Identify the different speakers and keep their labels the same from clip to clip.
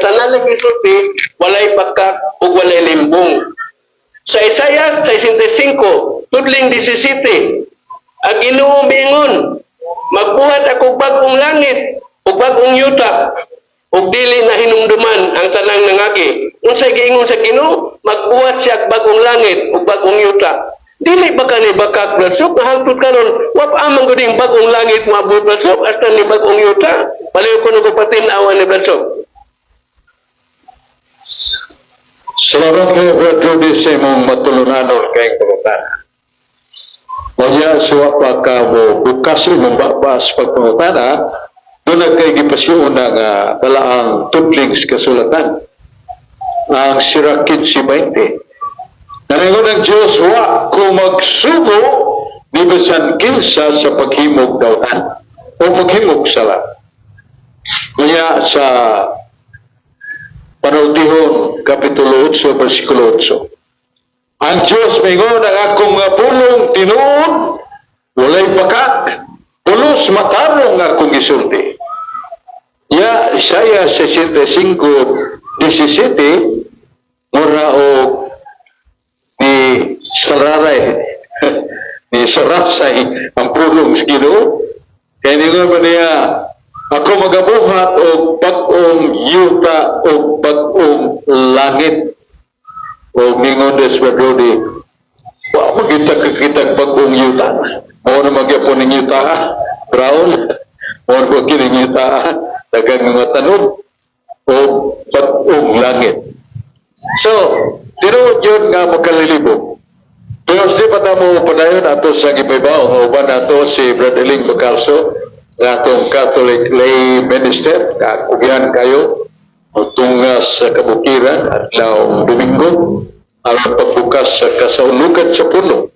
Speaker 1: tanan ng gisulti walay bakak ug walay limbong. Sa Isaiah 65, tudling 17, ang Ginoo miingon, "Magbuhat ako bag-ong langit ug bag-ong yuta ug dili na hinumduman ang tanang nangagi." Unsay giingon sa Ginoo? Magbuhat siya og bag-ong langit ug bag-ong yuta. Dili ba kani bakak, Brad Sok? Nga hangtod karon wa pa man gud ning bag-ong langit moabot, Brad Sok, hasta ni bag-ong yuta. Paliw ko og patin-awan ni Brad Sok.
Speaker 2: Salamat kayo, Brad Rudy, sa imong matulunanon kayong pangutana. Unya, suwa pa ka mo bukas imong babas pagpangutana, duna kay gipasiuna nga balaang tudling sa kasulatan. Ang Sirach 15:20. Naningon ang Diyos, "Wa ko magsugo ni bisan kinsa sa paghimog dautan o paghimog sala." Unya sa Panultihon, Kapitulo 8, versikulo 8. Ang Diyos mingon, "Ang akong nga pulong tinuod, walay bakak, pulos matarong nga akong gisulti." Ya, Isaiah 65:17, mura o ni sararay, ni sarapsay ang pulong sa Ginoo. Kaya ningon ba niya, "Ako magabuhat og bag-ong yuta o bag-ong langit." O mingon des Brody, wa magita kakitag bag-ong yuta. Mao na magyapon ning yuta, brown. Mao na kining yuta, daghang mga tanom o bag-ong langit. So, tinuod yun nga magkalilibog. Pero di pa ta mo padayon ato sa gibaybaw nga uban nato si Brad Eling Bacalso, nga atong Catholic lay minister, kakugihan kayo tunga sa kabukiran at laong Domingo aron pagbukas sa kasaulugan sa puno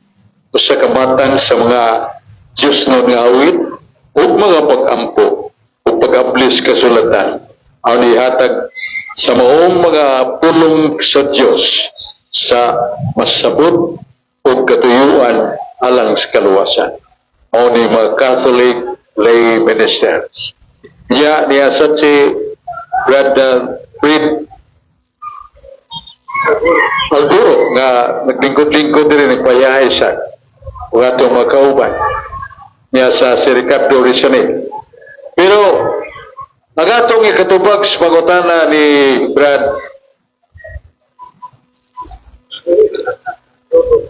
Speaker 2: o sa kamatang sa mga Diyos nga awit ug mga pag-ampo o pag-ablis kasulatan ang ihatag sa maong mga pulong sa Diyos sa masabot o katuyuan alang sa kaluwasan. Mao ni mga Catholic lay ministers. Niya niya sa si Brad Fred Alduro nga naglingkod-lingkod diri, nagpayahay sa ug atong mga kauban niya sa si Ricardo Rizanel. Pero ang atong ikatubag sa pangutana ni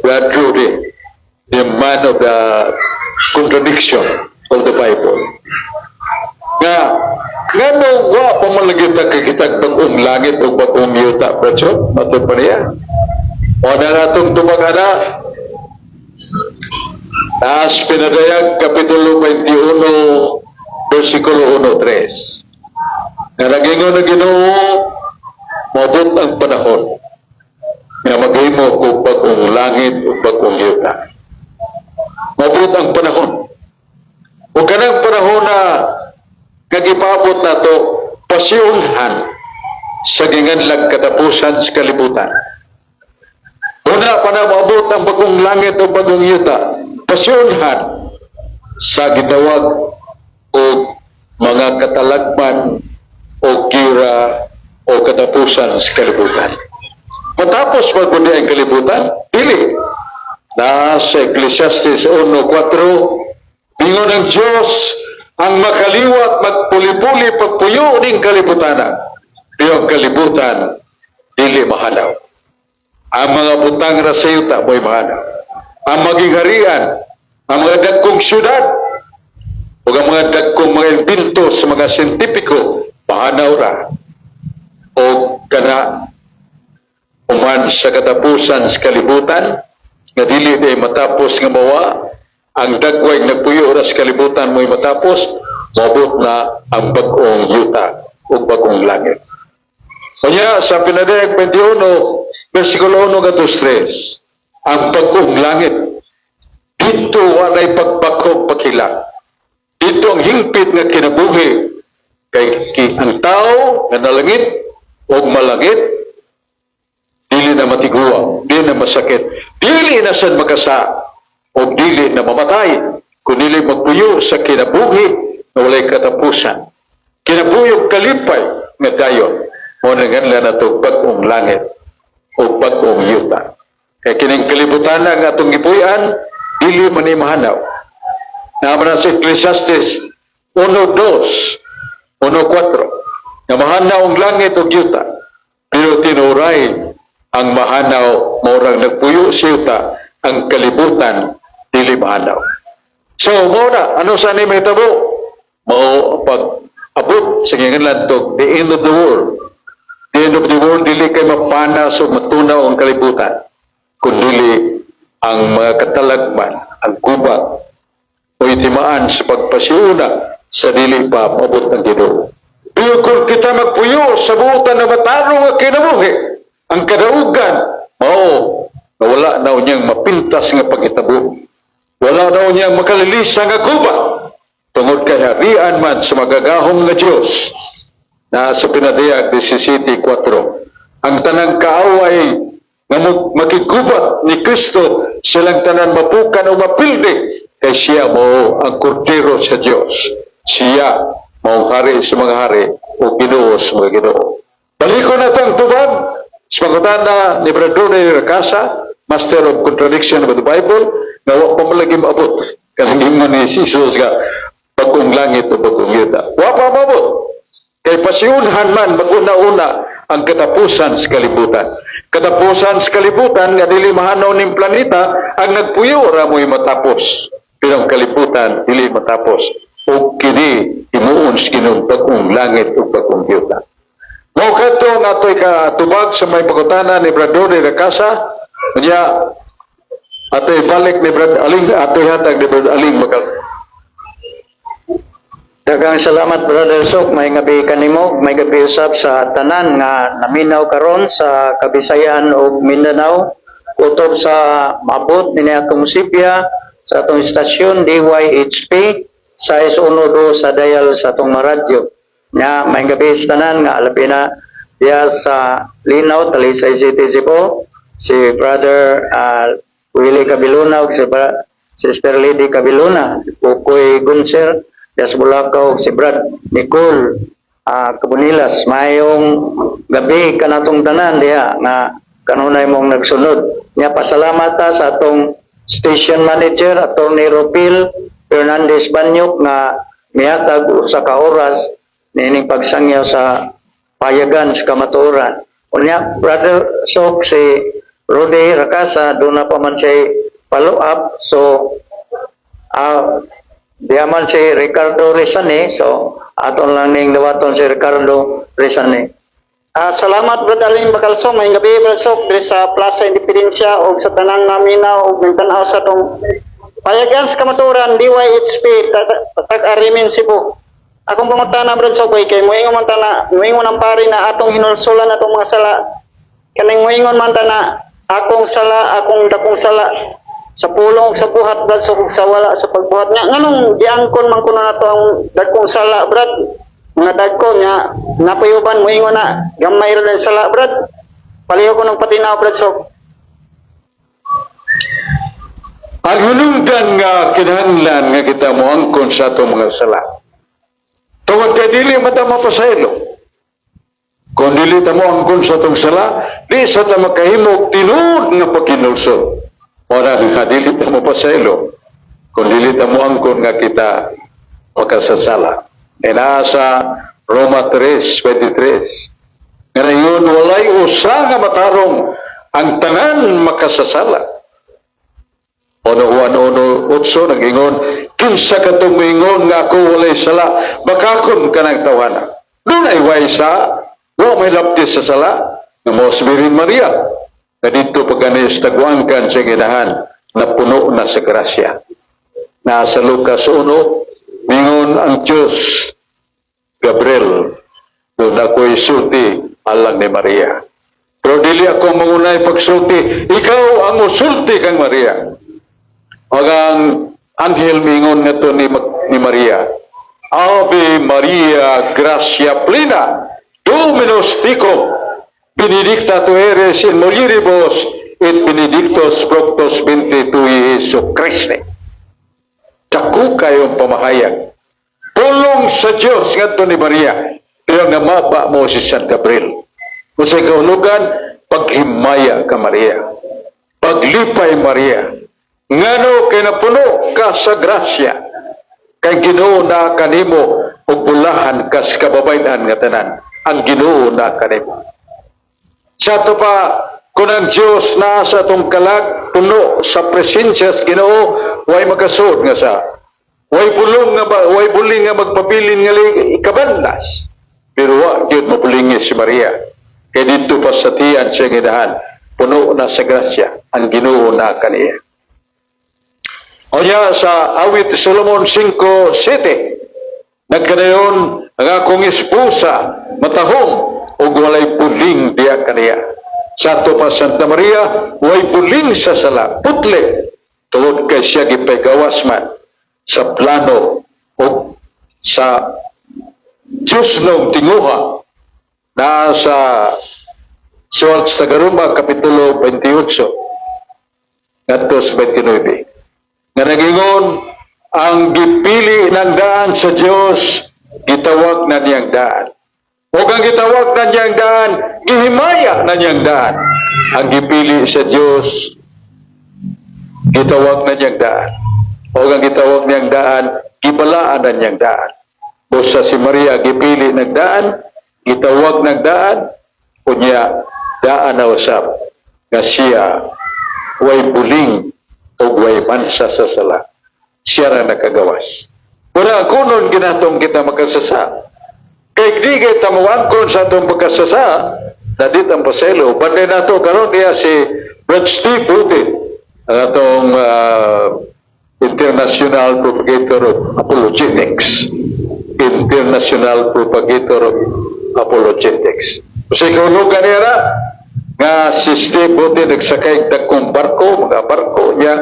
Speaker 2: Brad Rudy, the man of the contradiction of the Bible. Nga, ngano wa pa man lagi ta kakitag bag-ong langit o bag-ong yuta, Brad Chot? Matod pa niya. O na nga atong tubag ana, Taas Pinadayag, Kapitulo 21, versikulo 1-3. Nga nagingon na Ginoo, "Moabot ang panahon nga maghimo ko bag-ong langit ug bag-ong yuta." Moabot ang panahon. O kanang panahon na kagipabot nato pasyonhan sa ginganlag katapusan sa kalibutan. Una pa na moabot ang bagong langit o bagong yuta, pasyonhan sa gitawag o mga katalagman o gira o katapusan sa kalibutan. Matapos magkundi ang kalibutan, dili. Na sa Ecclesiastes 1.4, ingon ang Diyos, "Ang makaliwat magpuli-puli pagpuyo ning kalibutan. Pero ang kalibutan, dili mahanaw." Ang mga butang ra sa yuta mo'y mahanaw. Ang maging harian, ang mga dagkong syudad, o ang mga dagkong mga imbento sa mga siyentipiko, mahanaw ra. O kana human sa katapusan sa kalibutan, nga dili day matapos nga mawa, ang dagway nagpuyo ra sa kalibutan mo'y matapos, moabot na ang bag-ong yuta ug bag-ong langit. Kanya sa Pinadayag 21, versikulo 1 ngadto 3, ang bag-ong langit, dito walay pagbakog paghilak. Dito ang hingpit nga kinabuhi kay ang tao nga nalangit o malangit dili na matiguang, dili na masakit, dili na sad makasa o dili na mamatay, kundi magpuyo sa kinabuhi na walay katapusan. Kinabuhi og kalipay nga dayon. Mao na nato bag-ong langit o bag-ong yuta. Kay kining kalibutan nga atong gipuy-an, dili man ni mahanaw. Naa man sa Ecclesiastes 1.2, 1.4, nga mahanaw ang langit ug yuta, pero tinuray ang mahanaw maurang nagpuyo sa yuta, ang kalibutan dili mahanaw. So, mao na, ano sa ni mahitabo? Mao pag abot sa giinganlan to, the end of the world. The end of the world, dili kay mapanas o matunaw ang kalibutan, kundi ang mga katalagman, ang gubat, o itimaan sa pagpasiuna sa dili pa maabot ng Ginoo. Pero kung kita magpuyo sa buotan na matarong nga kinabuhi, ang kadaugan, mao, na wala na unyang mapintas nga pagitabo. Wala na unyang makalilisa nga gubat. Tungod kay harian man sa magagahom nga Diyos na sa Pinadayag 17.4. Ang tanang kaaway nga makigubat ni Kristo, silang tanan mapukan o mapildi kay siya mao ang kordero sa Diyos. Siya mao hari sa mga hari o Ginoo sa mga Ginoo. Balikon nato ang tubag sa pangutana ni Brother Rakasa, Master of Contradiction of the Bible, nga wa pa mo lagi maabot. Kanang ingon ni Jesus nga bag-ong langit o bag-ong yuta. Wa pa maabot. Kay pasiunhan man mag-una-una ang katapusan sa kalibutan. Katapusan sa kalibutan nga dili mahanaw ning planeta, ang nagpuyo ra mo'y matapos. Pero ang kalibutan dili matapos. O kini himuon sa Ginoo bag-ong langit ug bag-ong yuta. Mao kadto ang atoy katubag sa may pangutana ni Brother de Casa. Unya atoy balik ni Brad Aling, atoy hatag ni Brad Aling Bakal.
Speaker 3: Daghang salamat, Brother Sok, may gabi kanimo, may gabi usab sa tanan nga naminaw karon sa Kabisayaan ug Mindanao utob sa maabot nini atong sipya sa atong istasyon DYHP sa 12 sa dial sa atong radyo. Nya may gabi sa tanan nga labi na diya sa Linaw, Talisay City, Cebu, si Brother Willie Cabiluna ug si Sister Lady Cabiluna, Kukoy Gunser, Dias Bulacau, si Brad Nicole Cabunilas. Mayong gabi kanatong tanan diha nga kanunay mong nagsunod. Nya pasalamat ta sa atong station manager, Attorney Ropil Fernandez Banyok, nga mihatag usa ka oras niining pagsangyaw sa payagan sa kamatuoran. Unya, Brother Sok, si Rudy Rakasa doon na pa man siya follow up. So diya man si Ricardo Rizane, so aton lang ning dawaton si Ricardo Rizane.
Speaker 4: Salamat, Brad Aling Bacalso. May gabi, Brad Sok, diri sa Plaza Independencia ug sa tanang naminaw ug nagtan-aw sa atong payagan sa kamatuoran DYHP Tatak Arimin Cebu. Akong pangutana, Brad Sok, kay moingon man ta na moingon ang pari na atong hinulsulan atong mga sala. Kaning moingon man ta na akong sala, akong dakong sala sa pulong ug sa buhat, Brad Sok, ug sa wala sa pagbuhat nga nganong giangkon man kuno nato ang dagkong sala, Brad, mga dagko nga napayuban moingon na gamay ra lang sala, Brad? Palihog ko ng patinaw, Brad Sok.
Speaker 2: Ang hinungdan nga kinahanglan nga kita moangkon sa atong mga sala. Tungod kay dili man ta mapasaylo. Kung dili ta moangkon sa atong sala, di sa ta makahimo tinuod nga paghinulsol. Ora nga dili ta mapasaylo. Kung dili ta moangkon nga kita makasasala. E naa sa Roma 3.23. Ngayon walay usa nga matarong, ang tanan makasasala. Ono Juan 1:8 nag-ingon, "Kinsa katong moingon nga ako walay sala, bakakon kanang tawhana." Dunay way sa, wa may laptis sa sala, nga mao si Birhen Maria. Na dito pagkanis tagwangkan sa ginahan, na puno na sa grasya. Nasa Lucas 1, mingon ang Diyos, "Gabriel, doon ako'y sulti alang ni Maria. Pero dili ako mangunay pagsulti, ikaw ang musulti kang Maria." Ug ang anghel mingon ngadto ni Maria, "Ave Maria, gratia plena, Dominus tecum, benedicta tu eres in mulieribus, et benedictus fructus ventris tui, Iesu Christe." Dako kayong pamahayag. Pulong sa Diyos ngadto ni Maria, pero nga maba mo si San Gabriel. Unsay kahulugan? Paghimaya ka, Maria. Paglipay, Maria. Ngano kay napuno ka sa grasya. Kay Ginoo na kanimo ug bulahan kas kababayd-an nga tanan. Ang Ginoo na kanimo. Sa ato pa, kung ang Diyos na sa atong kalag, puno sa presensya sa Ginoo, way makasuod nga sa. Way bulong nga ba, way buling nga magpabilin nga ikabanlas. Pero wa gyud mabulingi si Maria. Kay didto pa sa tiyan siya gidahan, puno na sa grasya ang Ginoo na kaniya. O niya sa Awit Solomon 5:7, nagkanayon ang akong esposa matahom ug walay puling diya kaniya. Sa ato pa, Santa Maria, way puling sa sala, putli, tungod kay siya gipagawas man sa plano o sa Diyos ng tinguha na sa Suwat sa Garuma, Kapitulo 28, ngadto sa 29. Nga nagingon, ang gipili ng daan sa Diyos, gitawag na niyang daan. O ang gitawag na niyang daan, gihimaya na niyang daan. Ang gipili sa Diyos, gitawag na niyang daan. O ang gitawag niyang daan, gibalaan na niyang daan. Busa si Maria gipili ng daan, gitawag ng daan, unya daan na usab nga siya way buling o way mansa sa sala. Siya ra nakagawas. Wala kunon ginatong kita makasasa. Kay di kay tamuangkon sa atong pagkasasa, nadit ang paselo. Banday nato karon niya si Brad Steve Putin, ang atong international propagator of apologetics. International propagator of apologetics. Kasi kahulugan niya na, nga si Steve Putin nagsakay dagkong barko, mga barko niya,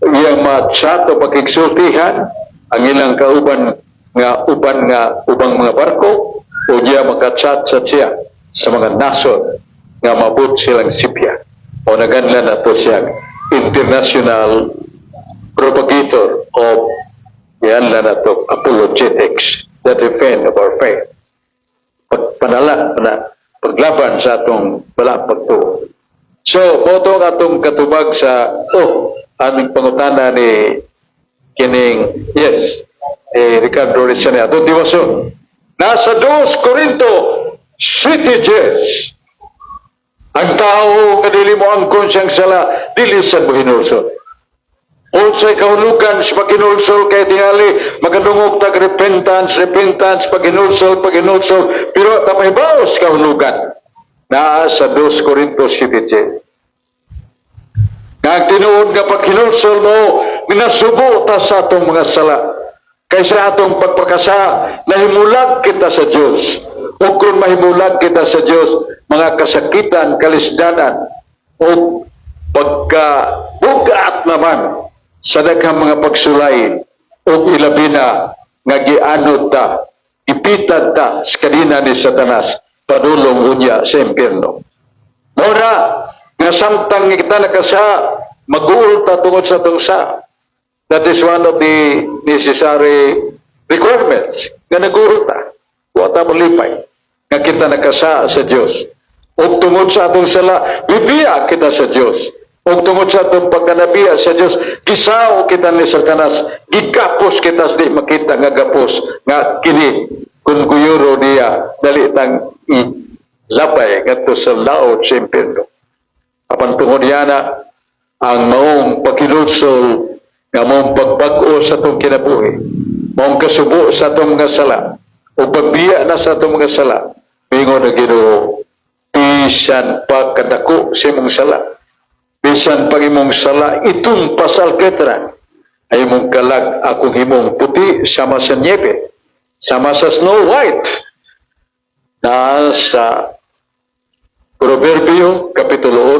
Speaker 2: iyang ma-chat o pakigsultihan ang ilang kauban nga uban nga ubang mga barko o niya maka-chat sa siya sa mga nasod nga mabot silang sipya o naganla na to siya international propagator of yan na na to apologetics, the defend of our faith, pagpanala na paglaban sa atong bala pagtuo. So mao to ang atong katubag sa oh aming pangutana ni kining yes eh, Ricardo Rizal atong diwason nasa 2 Corinto 7:10. Ang tao nga dili mo angkon siyang sala, dili sad mo hinulsol. Unsay kahulugan sa paghinulsol? Kay tingali magadungog tag repentance, repentance, paghinulsol, paghinulsol, pero ta mahibaw sa kahulugan. Naa sa 2 Corinto 7:10. Nga ang tinuod nga paghinulsol mo, minasubo ta sa atong mga sala. Kay sa atong pagpakasa, nahimulag kita sa Dios. O kung mahimulag kita sa Dios, mga kasakitan, kalisdanan, o pagka bugat naman sa daghang mga pagsulay o ilabi na nga gianod ta, ipitad ta sa kadina ni Satanas padulong unya sa impyerno. Mora, nga samtang kita nakasa, mag-uol ta tungod sa atong sa. That is one of the necessary requirements nga nag-uol ta. Wa ta malipay nga kita nakasa sa Dios. Ug tungod sa atong sala, bibiya kita sa Dios. Ug tungod sa atong pagkanabiya sa Dios, gisaw kita ni Satanas, gigapos kita sa di makita nga gapos nga kini kung guyuro niya dali tang ilabay ngadto sa laot sa impyerno. Apan tungod yana ang maong paghinulsol nga maong pagbag-o sa atong kinabuhi, maong kasubo sa atong mga sala, o pagbiya na sa atong mga sala, mingon na Ginoo, bisan pa kadako sa imong sala, bisan pag imong sala itum pa sa alketra, ay imong kalag akong himong puti sama sa niebe, sama sa Snow White, na sa Proverbio, Kapitulo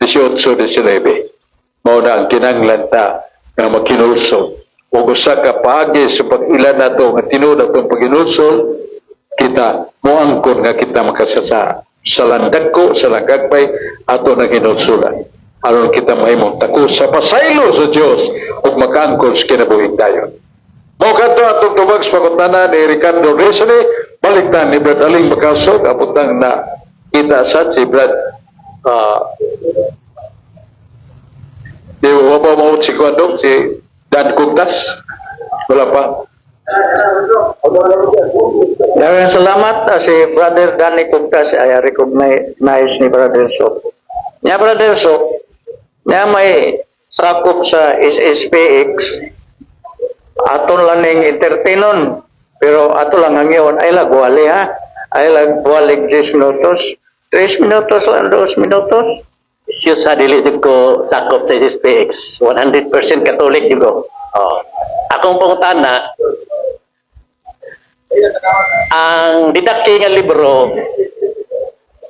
Speaker 2: 1, 18, 19. Mao na ang kinanglan ta nga makinulsol. Ug usa ka paagi sa pag-ila nato nga tinuod atong paghinulsol, kita moangkon nga kita makasasa sa landagko, sa langgagmay, ato nang hinulsulan. Aron kita mahimong tako sa pasaylo sa Dios ug makaangkon sa kinabuhing dayon. Mao kadto atong tubag sa pangutana ni Ricardo Resone, balik ta ni Brad Aling Bacalsog, abot na Kita sa si Brad di ba pa mo si Kwando, si Dan Kugtas? Wala pa.
Speaker 3: Daghang salamat, si Brother Danny Kugtas ay recognize ni Brother Sok. Nya, Brother Sok, nya may sakop sa SSPX, aton lang ning entertainon, pero ato lang ang iyon ay lagwali ha, ay lagwali 10 minutos, 3 minutos lang, 2 minutos.
Speaker 5: Excuse ha, dili jud ko sakop sa SSPX. 100% Catholic jud ko. Oh. Akong pangutana, ang didaki nga libro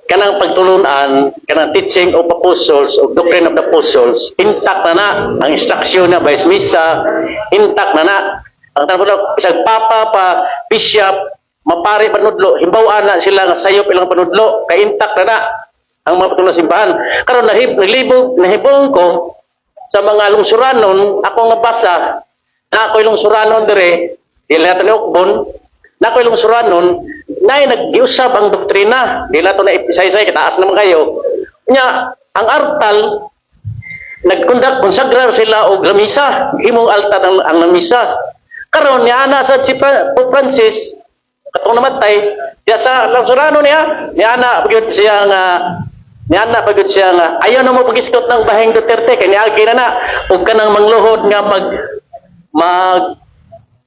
Speaker 5: kanang pagtulunan, kanang Teaching of Apostles o Doctrine of the Apostles, intact na na ang instruction na by misa, intact na na. Ang tanong ko, bisag papa pa, bishop, mapare panudlo, himbawaan na sila nga sayop ilang panudlo, kay intact na na ang mga patulong simbahan. Karon nahib, nalibog, nahibong ko sa mga lungsuranon, ako nga basa, na ako'y lungsuranon dire, di na ni Ukbon, na ako'y lungsuranon, na nag-giusab ang doktrina, di na to na ipisaysay, kataas naman kayo. Nya, ang artal, nagkundak, konsagrar sila og lamisa, himong altar ang lamisa. Karon niya ana sa si Pope Francis, katong namatay, diya sa lungsuranon niya, niya ana pagyud siya nga ayaw na mo pag-iskot ng baheng Duterte kay niagi na na ug kanang mangluhod nga mag mag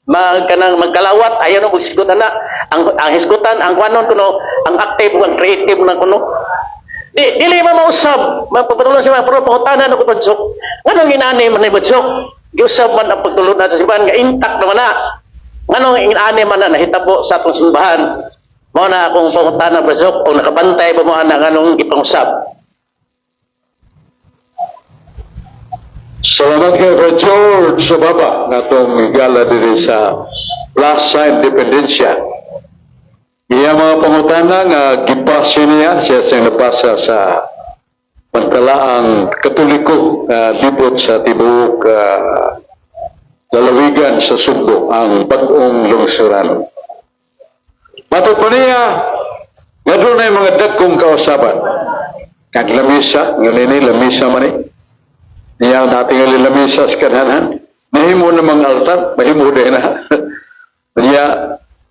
Speaker 5: mag kanang magkalawat, ayaw na pag-iskot na na ang hisgutan ang kuanon kuno ang active ug ang creative na kuno di dili man mausab magpapatulong siya, pero pangutana na ko padsok, nganong inani man ni padsok, giusab man ang pagtulon sa simbahan nga intact naman na, nganong inani man na nahitabo sa atong simbahan? Mao na akong pangutana, padsok, o nakabantay ba mo ana nganong gipangusab?
Speaker 2: Salamat kay Fred George sa baba nga atong gala diri sa Plaza Independencia. Iya mga pangutana nga gipasa niya, siya siyang napasa sa pantalaang Katoliko nga libot sa tibuok lalawigan sa Sugbo, ang bag-ong lungsuranon. Matod pa niya, nga doon mga dagkong kausaban. Kag lamisa, nga nini, lamisa man eh. Niya ang dating lamisa sa kanhanan. Nahimo namang altar, mahimo din na. Niya,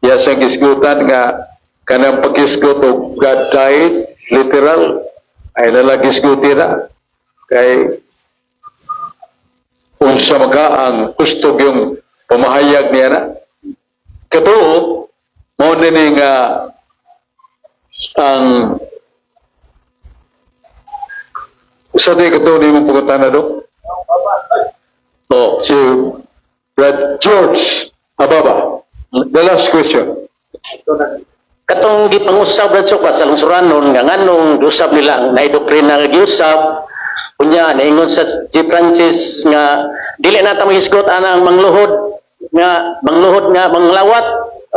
Speaker 2: iya siyang gisgutan nga kanang pagkisgot og God died, literal, ay nalagisguti na. Kay unsa maka ang gusto yung pamahayag niya na. Katuo, mao nini nga ang usa di katuo ni mong pangutana do? Oh, si Brad George Ababa. The last question.
Speaker 5: Katong gipangusab, Brad Sok, sa lungsuranon nga nganong giusab nila ang naay doktrina nga giusab, unya naingon sa G. Francis nga dili na ta mahisgot ana ang mangluhod nga manglawat,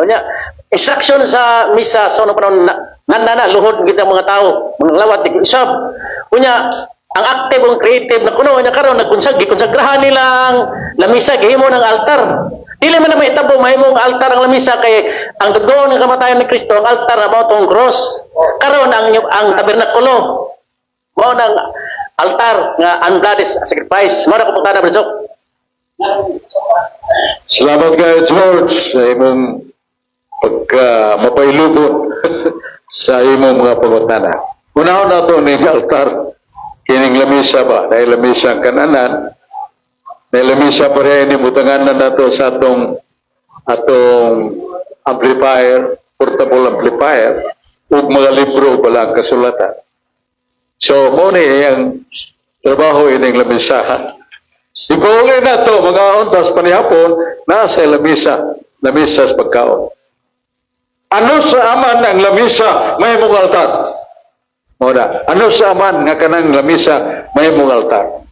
Speaker 5: unya instruction sa misa sa unang panahon na nanda na luhod gid ang mga tao manglawat, di giusab, unya ang active ang creative na kuno, unya karon nagkonsag gikonsagrahan nila ang lamisa, gihimo ng altar. Dili man na mahitabo mahimong altar ang lamisa kay ang dugo ng kamatayan ni Kristo ang altar na mao tong cross. Karon ang tabernakulo mao nang altar nga unbloody sacrifice. Mao na ko pangutana, Brad Sok.
Speaker 2: Salamat kay George sa imong pagka mapailubon sa imong mga pangutana. Unahon na ito ni altar kining lamisa ba dahil lamisa ang kananan, dahil lamisa pa rin ni butangan na nato sa atong amplifier, portable amplifier ug mga libro bala ang kasulatan. So mo ni iyang trabaho ining lamisahan. Ipauli na to, mga ontas panihapon, nasa lamisa, lamisa sa pagkaon. Ano sa aman ang lamisa may mong altar? Ora, ano sa aman nga kanang lamisa may mong altar?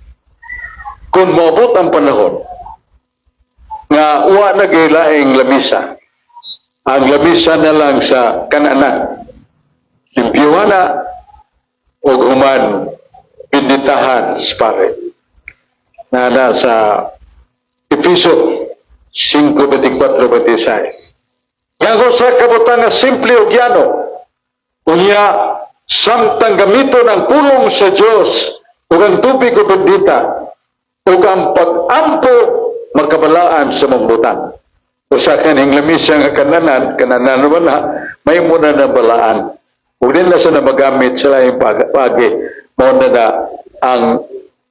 Speaker 2: Kung moabot ang panahon nga wa na gilaing lamisa, ang lamisa na lang sa kananan, limpyuhan na ug human binditahan sa pare na nasa Efeso 5:24-26. Nga sa kabutang nga simple ug yano, unya Samtang gamiton ang pulong sa Dios ug ang tubig ug bendita ug ang pag-ampo magkabalaan sa mambutan. Usa kaning lamisa nga kananan, kananan naman na, may muna na balaan. Ug din na sa na magamit sa laing pagi, mao na na ang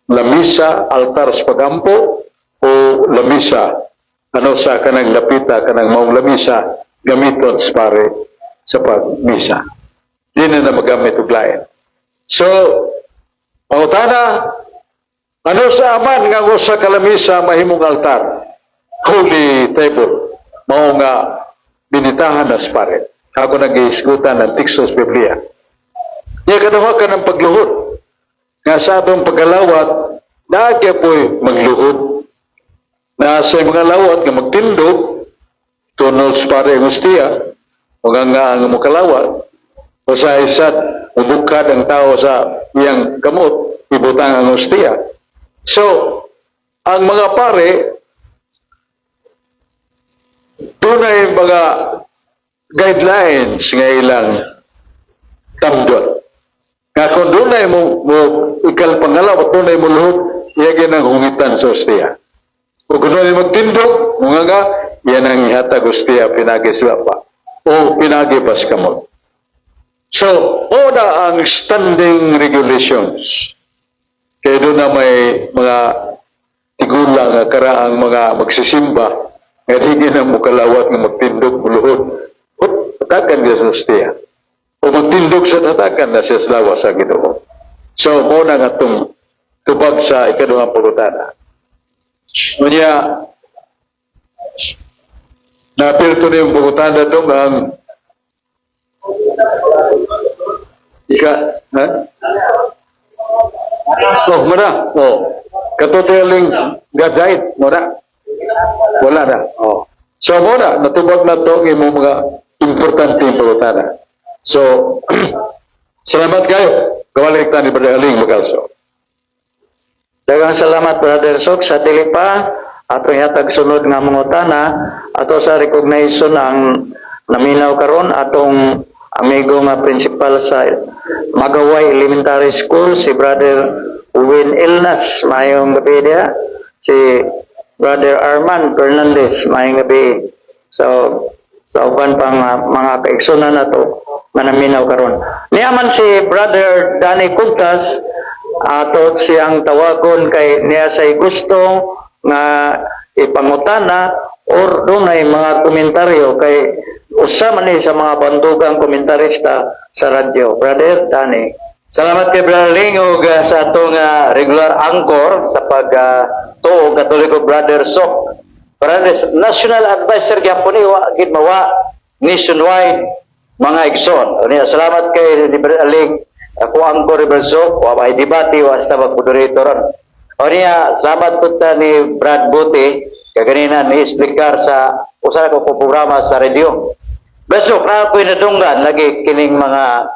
Speaker 2: lamisa, altar sa pagampo, o lamisa, ano sa kanang lapita, kanang maong lamisa, gamiton sa pare sa pagmisa. Di na na magamit og lain. So, pangutana, ano sa aman nga ang usa ka lamisa mahimong altar? Holy table. Mao nga binitahan na sa pare. Ako nag-iisgutan ng teksto sa Biblia. Niya kaduha ka ng pagluhod. Nga sa atong pagkalawat, naa po'y magluhod. Na sa mga lawat nga magtindog, tunol sa pare ang hustiya, o nga ang mukalawat, o sa isat, mubukad ang tao sa iyang kamot, ibutang ang hustiya. So, ang mga pare, dunay mga guidelines nga ilang tamdon. Nga kung dunay mo ikal pangalawat, dunay mo luhod, iya ginang hungitan sa hustiya. O kung dunay magtindog, mga nga, yan ang ihatag hustiya pinagi sa baba o pinagi pas kamot. So, una ang standing regulations. Kaya doon na may mga tigulang nga karaang mga magsisimba nga di na mukalawat nga magtindog muluhod. Ut, hatagan niya sa hustiya. O magtindog sa hatagan na siya sa lawas sa Ginoo. So, mao na nga itong tubag sa ikaduhang pangutana. Unya, naapilto na yung pangutana dong ang ika, ha? Oh, mana? Oh. Katoteling God died, muna. Wala na. Oh. So, muna, natubag na to ang imong mga importante pangutana. So, salamat kayo. Kabalik ta ni Brother Aling Magalso.
Speaker 3: Daghang salamat, Brother Sok. Sa dili pa atong ihatag sunod nga mangutana, ato sa recognition ang naminaw karon, atong amigo nga principal sa Magaway Elementary School, si Brother Win Ilnas. Maayong gabi diha. Si Brother Arman Fernandez, maayong gabi. So sa uban pang mga kaigsunan nato nga naminaw karon. Niya man si Brother Danny Cugtas, ato siyang tawagon kay niya say gusto nga ipangutana or dunay mga komentaryo kay usa man ni sa mga bandugang komentarista sa radyo. Brother Danny.
Speaker 6: Salamat kay Brother Ling ug sa atong regular anchor sa pag tuo Katoliko, Brother Sok. Brother National Advisor gyapon ni, wa gid mawa nationwide, mga igsoon. Unya, salamat kay ni Brother Ling, ako anchor ni Brother Sok, wa may debate, wa sa mag-moderator ron. Unya, salamat pud ta ni Brad Buti kay ganina ni explicar sa usa ka ko programa sa radio. Brother Sok, na ako'y nadunggan lagi kining mga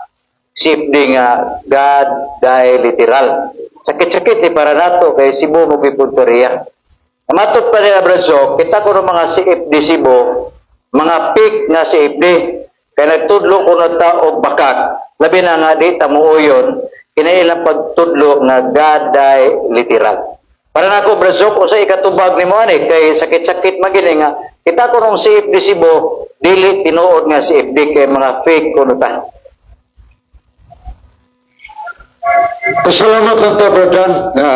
Speaker 6: CFD nga God die literal. Sakit-sakit ni para nato kay Cebu mo gipunteriya. Matod pa nila, Brad Sok, kita ko ng mga CFD Cebu, mga peak nga CFD, kay nagtudlo ko na ta og bakak, labi na nga di ta muuyon, kinailang pagtudlo nga God die literal. Para nako, Brad Sok, usa ikatubag nimo ani kay sakit-sakit man gini nga kita ko nung CFD Cebu dili tinuod nga CFD kay mga fake kuno ta.
Speaker 2: Pasalamat ang ta, Brad nga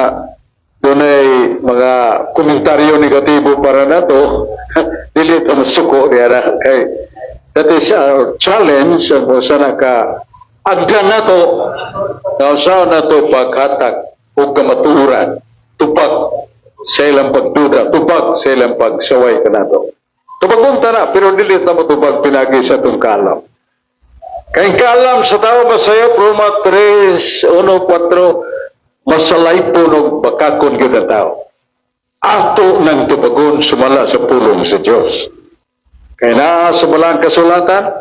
Speaker 2: dunay mga komentaryo negatibo para nato. Dili ta masuko diara kay that is our challenge ang kung saan ka agdan nato na usaon nato paghatag og kamatuoran, tupag sa ilang pagduda, tupag sa ilang pagsaway kanato. Tubag ta na, pero dili ta motubag pinagi sa atong kalam. Kay kaalam sa tao masayop, Roma 3, 1, 4, masalay po ng bakakon gyud ang tao. Ato nang tubagon sumala sa pulong sa Dios. Kay naa sa balang kasulatan,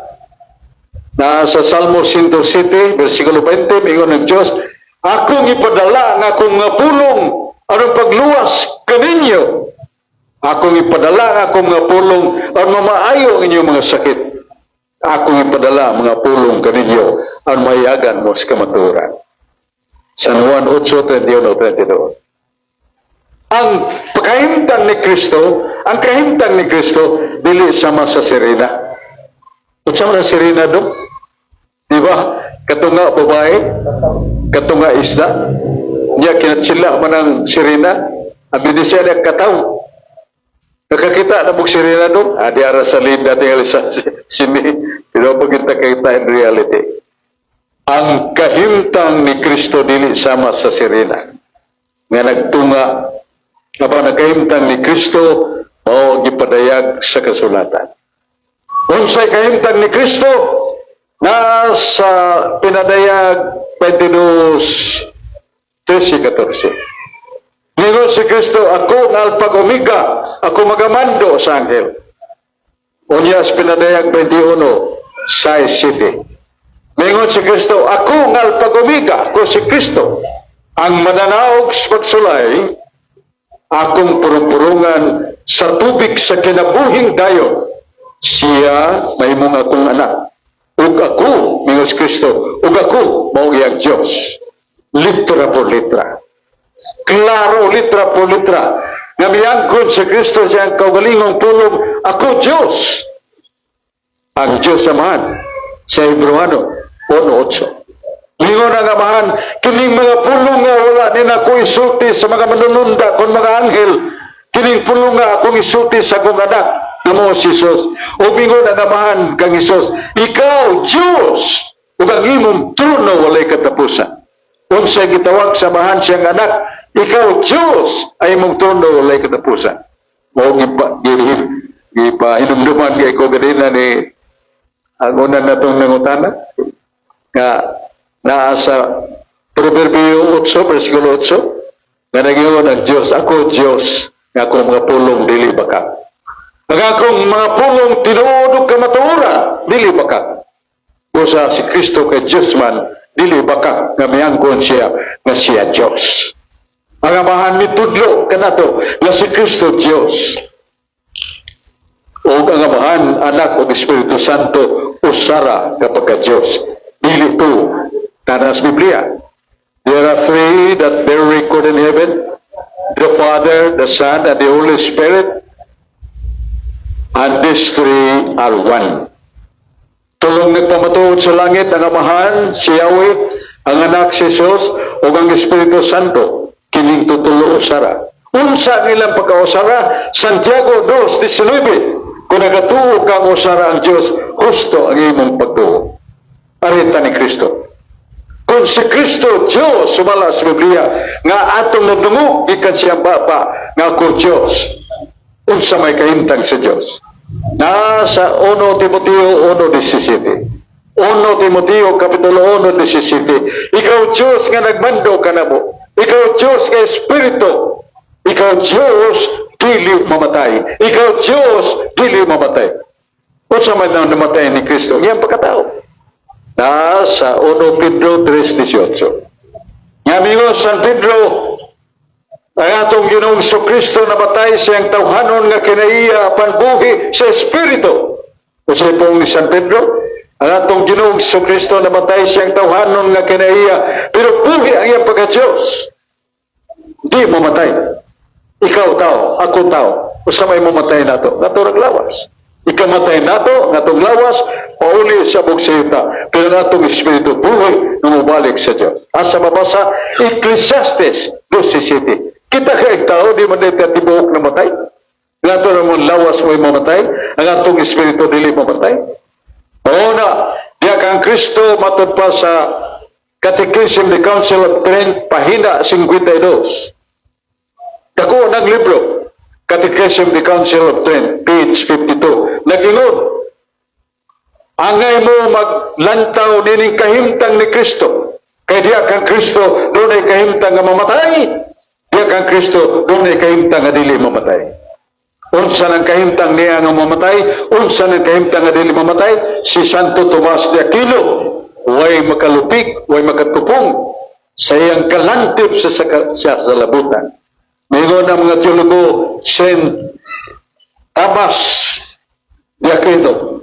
Speaker 2: naa sa Salmo 107, versikulo 20, mingon ng Dios, "Akong ipadala ang akong nga pulong aron pagluwas kaninyo. Akong ipadala ang akong nga pulong aron mamaayo ang inyong mga sakit." Akong ipadala mga pulong kaninyo ang mahayagan mo sa kamatuoran. San Juan 8:21, 22. Ang kahimtang ni Kristo, ang kahimtang ni Kristo, dili sama sa sirena. Unsa man ang sirena do? Di ba? Katunga babae, katunga isda, niya kinatsila man ang sirena, ang binisya niya kataw. Nakakita na mong sirena do? Ah, di ara sa linda tingali sa sini. Pero pag kita kita in reality. Ang kahimtang ni Kristo dili sama sa sirena nga nagtunga, apan ang kahimtang ni Kristo mao gipadayag sa kasulatan. Unsay kahimtang ni Kristo? Nasa Pinadayag 22, 13, 14. Ningon si Kristo, "Ako ang Alpha ug Omega, ako magamando sa anghel." Unya sa Pinadayag 21, 6, 7. Ningon si Kristo, "Ako ang Alpha ug Omega, ako si Kristo. Ang mananaog sa pagsulay, akong purong-purungan sa tubig sa kinabuhing dayon. Siya mahimong akong anak. Ug ako," mingon si Kristo, "ug ako mao iyang Diyos." Litra por litra. Klaro, litra por litra. Nga miyangkon si Kristo sa iyang kaugalingong pulong, "Ako Diyos." Ang Diyos Amahan sa Hebreano 1.8. Lingon ang Amahan, "Kining mga pulong nga wala ni nako isulti sa mga manununda kon mga anghel, kining pulong nga akong isulti sa akong anak nga mao si Jesus." O mingon ang Amahan kang Jesus, "Ikaw Diyos, ug ang imong trono walay katapusan." Unsay gitawag sa Amahan siyang anak? "Ikaw Diyos, ay imong trono walay katapusan." Mao gipa gipa hinumduman kay ko ganina ni ang una natong nangutana nga naa sa Proverbio 8, versikulo 8, nga nag-ingon ang Diyos, "Ako Diyos, nga akong mga pulong dili bakak. Ang akong mga pulong tinuod ug kamatuoran, dili bakak." Usa si Kristo kay Diyos man, dili bakak nga miangkon siya nga siya Diyos. Ang Amahan mitudlo kanato nga si Kristo Diyos. O ang Amahan, Anak ug Espiritu Santo usara kapag Diyos. Dili to kana sa Biblia. There are three that bear record in heaven: the Father, the Son, and the Holy Spirit. And these three are one. Tulong nagpamatuod sa langit: ang Amahan, si Yahweh, ang Anak si Jesus, ug ang Espiritu Santo, kining tutulo usara. Unsa nilang pagkausara? Santiago 2.19: "Kung nagatuo kang usara ang Diyos, husto ang imong pagtuo." Arita ni Kristo. Kung si Kristo Diyos, sumala sa Biblia, nga atong nadungog gikan siyang baba, nga "Ako Diyos," unsa may kahimtang sa Diyos? Nasa 1 Timoteo 1.17. 1 Timoteo Kapitulo 1.17. "Ikaw Diyos nga nagmando kanamo. Ikaw Diyos nga Espiritu. Ikaw Diyos, dili mamatay. Ikaw Diyos, dili mamatay." Unsa man ang namatay ni Kristo? Iyang pagkatao. Nasa 1 Pedro 3.18. Nga mingon San Pedro, ang atong Ginoong Kristo namatay siyang tawhanon nga kinaiya apan buhi sa Espiritu. Unsay pulong ni San Pedro? Ang atong Ginoong Kristo namatay siyang tawhanon nga kinaiya, pero buhi ang iyang pagka-Diyos. Di mamatay. Ikaw tao, ako tao, usa may mamatay nato, nato rag lawas. Ikamatay nato, natong lawas, pauli sa bugsita, pero natong espiritu buhi nga mobalik sa Diyos. Asa mabasa? Ecclesiastes 12.7. Kita kay tao, di man dito tibuok na matay. Nga namon lawas mo'y mamatay, ang atong espiritu dili mamatay. Oo na, diya kang Kristo matud pa sa Catechism, the Council of Trent, pahina 52. Dako ng libro, Catechism, the Council of Trent, page 52. Nag-ingon, "Angay mo maglantaw nining kahimtang ni Kristo. Kay diya kang Kristo, dunay kahimtang nga mamatay. Diya kang Kristo, dunay kahimtang nga dili mamatay." Unsa nang kahimtang niya nga mamatay? Unsa nang kahimtang nga dili mamatay? Si Santo Tomas de Aquino, way makalupig, way makatupong sa iyang kalantip sa labutan. Mingon ang mga teologo, Saint Thomas de Aquino,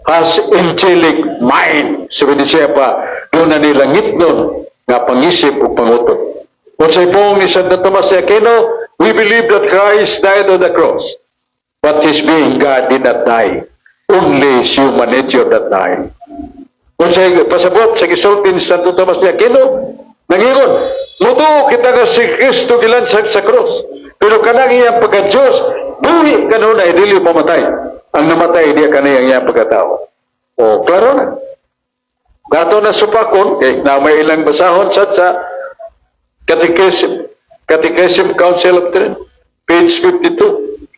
Speaker 2: Has angelic mind. Sabi ni siya pa, duna ni langitnon nga pangisip o pangutot. Unsay pong ni Santo Tomas de Aquino, "We believe that Christ died on the cross, but his being God did not die. Only his human nature that died." Unsay pasabot sa gisulti ni Santo Tomas de Aquino, nangingon, mutuo kita nga si Kristo gilansag sa cross. Pero kanang iyang pagka-Diyos, buhi kanunay, dili mamatay. Ang namatay diya kaniyang iyang pagkatao. O, klaro na. Gato na supakon, kay na may ilang basahon sa Catechism Council of Trent, page 52,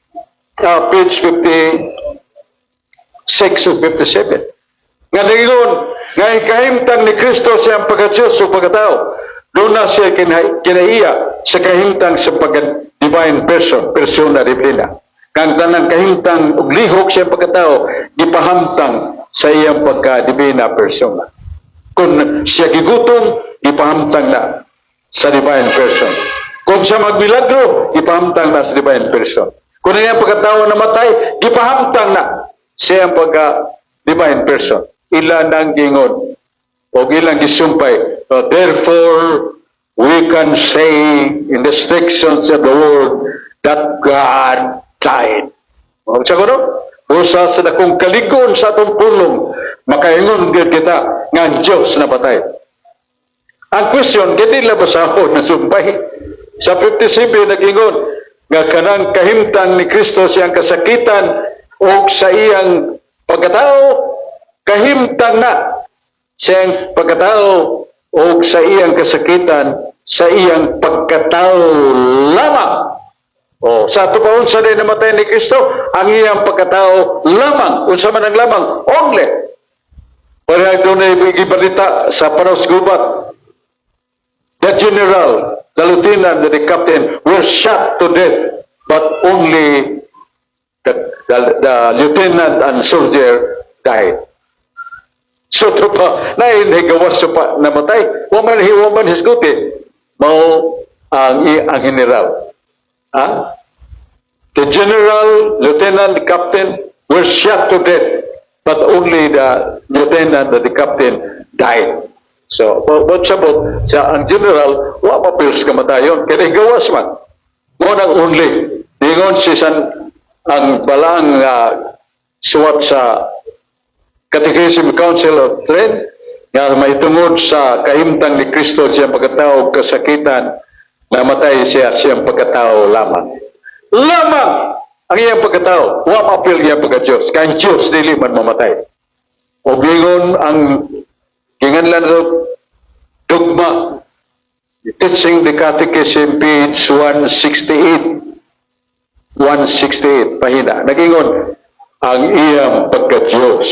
Speaker 2: page 56 o 57. Nga ningon, nga ikahimtang ni Kristo siyang pagka-Diyos o pagkatao. Duna siya kinaiya sa kahimtang sa pagka-divine person, persona divina. Kang tanang kahimtang ug lihok siya pagkatao, gipahamtang sa iyang pagka-divina persona. Kung siya gigutom, gipahamtang na sa divine person. Kung siya magmilagro, gipahamtang na sa divine person. Kung ang iyang pagkatao namatay, gipahamtang na sa iyang pagka-divine person. Ila nang gingon o ilang gisumpay. So, therefore, we can say in the sections of the world that God died. O, sa kuno? Busa sa dakong kaligon sa atong pulong, makaingon gyud kita nga ang Diyos napatay. Ang question, kini la basahon na sumpay. Sa 57, nag-ingon, nga kanang kahimtang ni Kristo siyang kasakitan o sa iyang pagkatao, kahimtang na siyang pagkatao o sa iyang kasakitan, sa iyang pagkatao lamang. O, sa ato pa unsa din namatay ni Kristo, ang iyang pagkatao lamang. Unsa man ang lamang? Only. Pareha doon na ibalita sa Panos Gubat. The general, the lieutenant, the captain were shot to death, but only the lieutenant and soldier died. So to pa, nainhigawas sa pa namatay. Wa man hisguti. Mao ang general. Ha? The general, lieutenant, captain were shot to death, but only the lieutenant and the captain died. So, what sabot, sa ang general, wa mapils kamatayon, kaya gawas man. Mo nang only. Ningon si San, ang balang suwat sa Catechism Council of Trent, nga mahitungod sa kahimtang ni Kristo siyang pagkatao kasakitan, namatay siya siyang pagkatao lamang. Lamang ang iyang pagkatao, wa maapil iyang pagka-Diyos. Kay ang Diyos dili man mamatay. O gingon ang ginganlan og dogma, Teaching the Catechism, page 168. 168, pahina. Nagingon, ang iyang pagka-Diyos,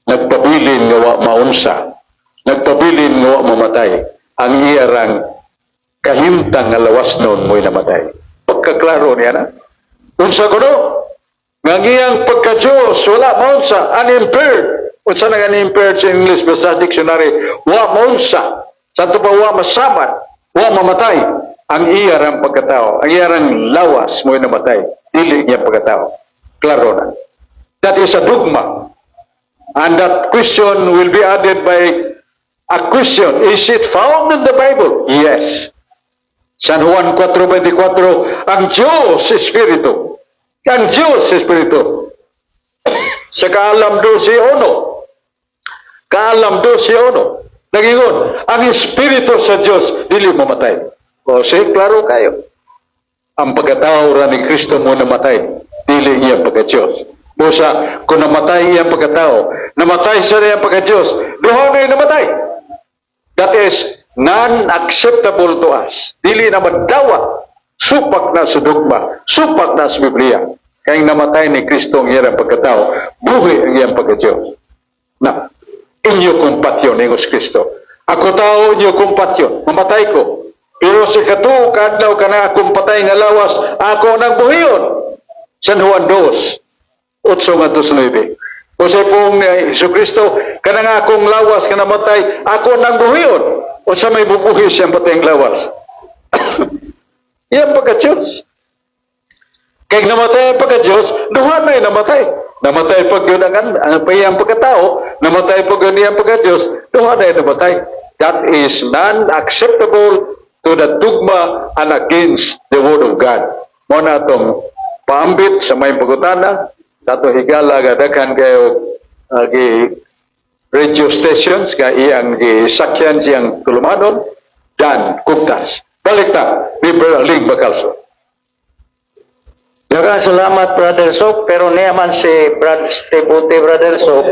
Speaker 2: nagpabilin nga wa maunsa, nagpabilin nga wa mamatay, ang iyarang kahimtang nga lawas nun mo'y namatay. Pagkaklaro niya na. Unsa kuno? Nga ang iyang pagka-Diyos, wala maunsa, unimpaired. Unsa na unimpaired sa English sa dictionary? Wa maunsa. Sa pa wa masamad, wa mamatay. Ang iyarang pagkatao, ang iyarang lawas mo'y namatay. Dili iyang pagkatao. Klaro na. That is a dogma. And that question will be added by a question. Is it found in the Bible? Yes. San Juan 4:24, ang Diyos Espiritu. Ang Diyos Espiritu. Sa Kaalam 12:1. Kaalam 12:1. Nagingon, ang Espiritu sa Diyos, dili mamatay. O, sige, klaro kayo. Ang pagkatao ra ni Kristo mo namatay, dili iya pagka-Diyos. Busa, kung namatay iyang pagkatao, namatay sa iyang pagka-Diyos, duha na namatay. That is non-acceptable to us. Dili na madawat. Supak na sa dogma, supak na sa Biblia. Kaya namatay ni Kristo ang iyang pagkatao, buhi ang iyang pagka-Diyos. Na, inyo kong patyon, ingos Kristo. Ako tao, inyo kong patyon, mamatay ko. Pero sa katuo kaadlaw ka na akong patay nga lawas, ako nang buhiyon. San Juan 2, 8 ngadto sa 9. O sa pong Hesus Kristo, kanang akong lawas nga namatay, ako nang buhiyon. O sa may bubuhi siyang patay ang lawas. Iyang pagka-Diyos. Kaya namatay ang pagka-Diyos, duha na namatay. Namatay pa gyud ang iyang pagkatao, namatay pa gyud iyang pagka-Diyos, duha na namatay. That is non-acceptable to the dogma and against the Word of God. Mao na atong paambit sa may pagutana, sa atong higala nga daghan kayo gi radio stations nga iyang gisakyan siyang tulumanon, Dan Cugtas. Balik ta, ni Brother Ling Bacalso.
Speaker 3: Daghang salamat, Brother Sok, pero niya man si Brad Steve Uti, Brother Sok,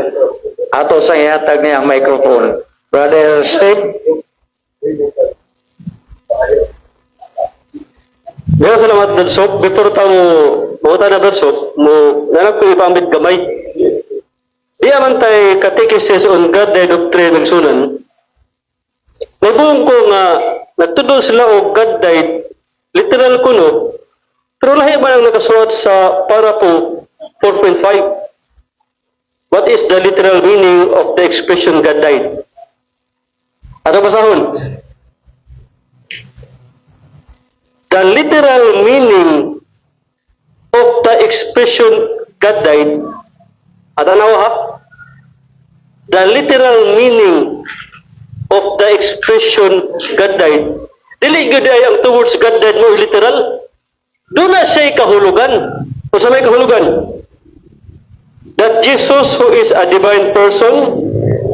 Speaker 3: ato sa ihatag niya ang microphone. Brother Steve.
Speaker 7: Daghang salamat, Brad Sok. Before ta mo buta na, Brad Sok, mo nanag ko ipambit gamay. Di man tay catechesis on God the doctrine nagsunan. Nabuong ko nga nagtudo sila og God died, literal kuno, pero lahi man ang nakasuwat sa parapo 4.5. What is the literal meaning of the expression "God died"? Ato basahon. The literal meaning of the expression "God died," at ano ha? The literal meaning of the expression "God died," dili gyud ay ang two words "God died" mo literal. Duna siya'y kahulugan. O sa may kahulugan? That Jesus, who is a divine person,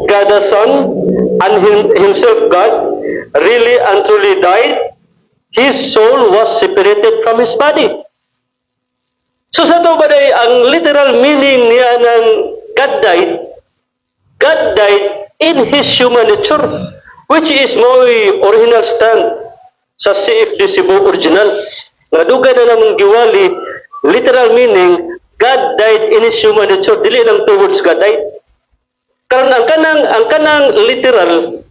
Speaker 7: God the Son, and himself God, really and truly died, his soul was separated from his body. So sa to ba day, ang literal meaning niya ng God died, God died in His human nature, which is mo'y original stand sa CFD Cebu original. Nga dugay na namong giwali, literal meaning, God died in His human nature, dili lang two words "God died." Karon ang kanang literal,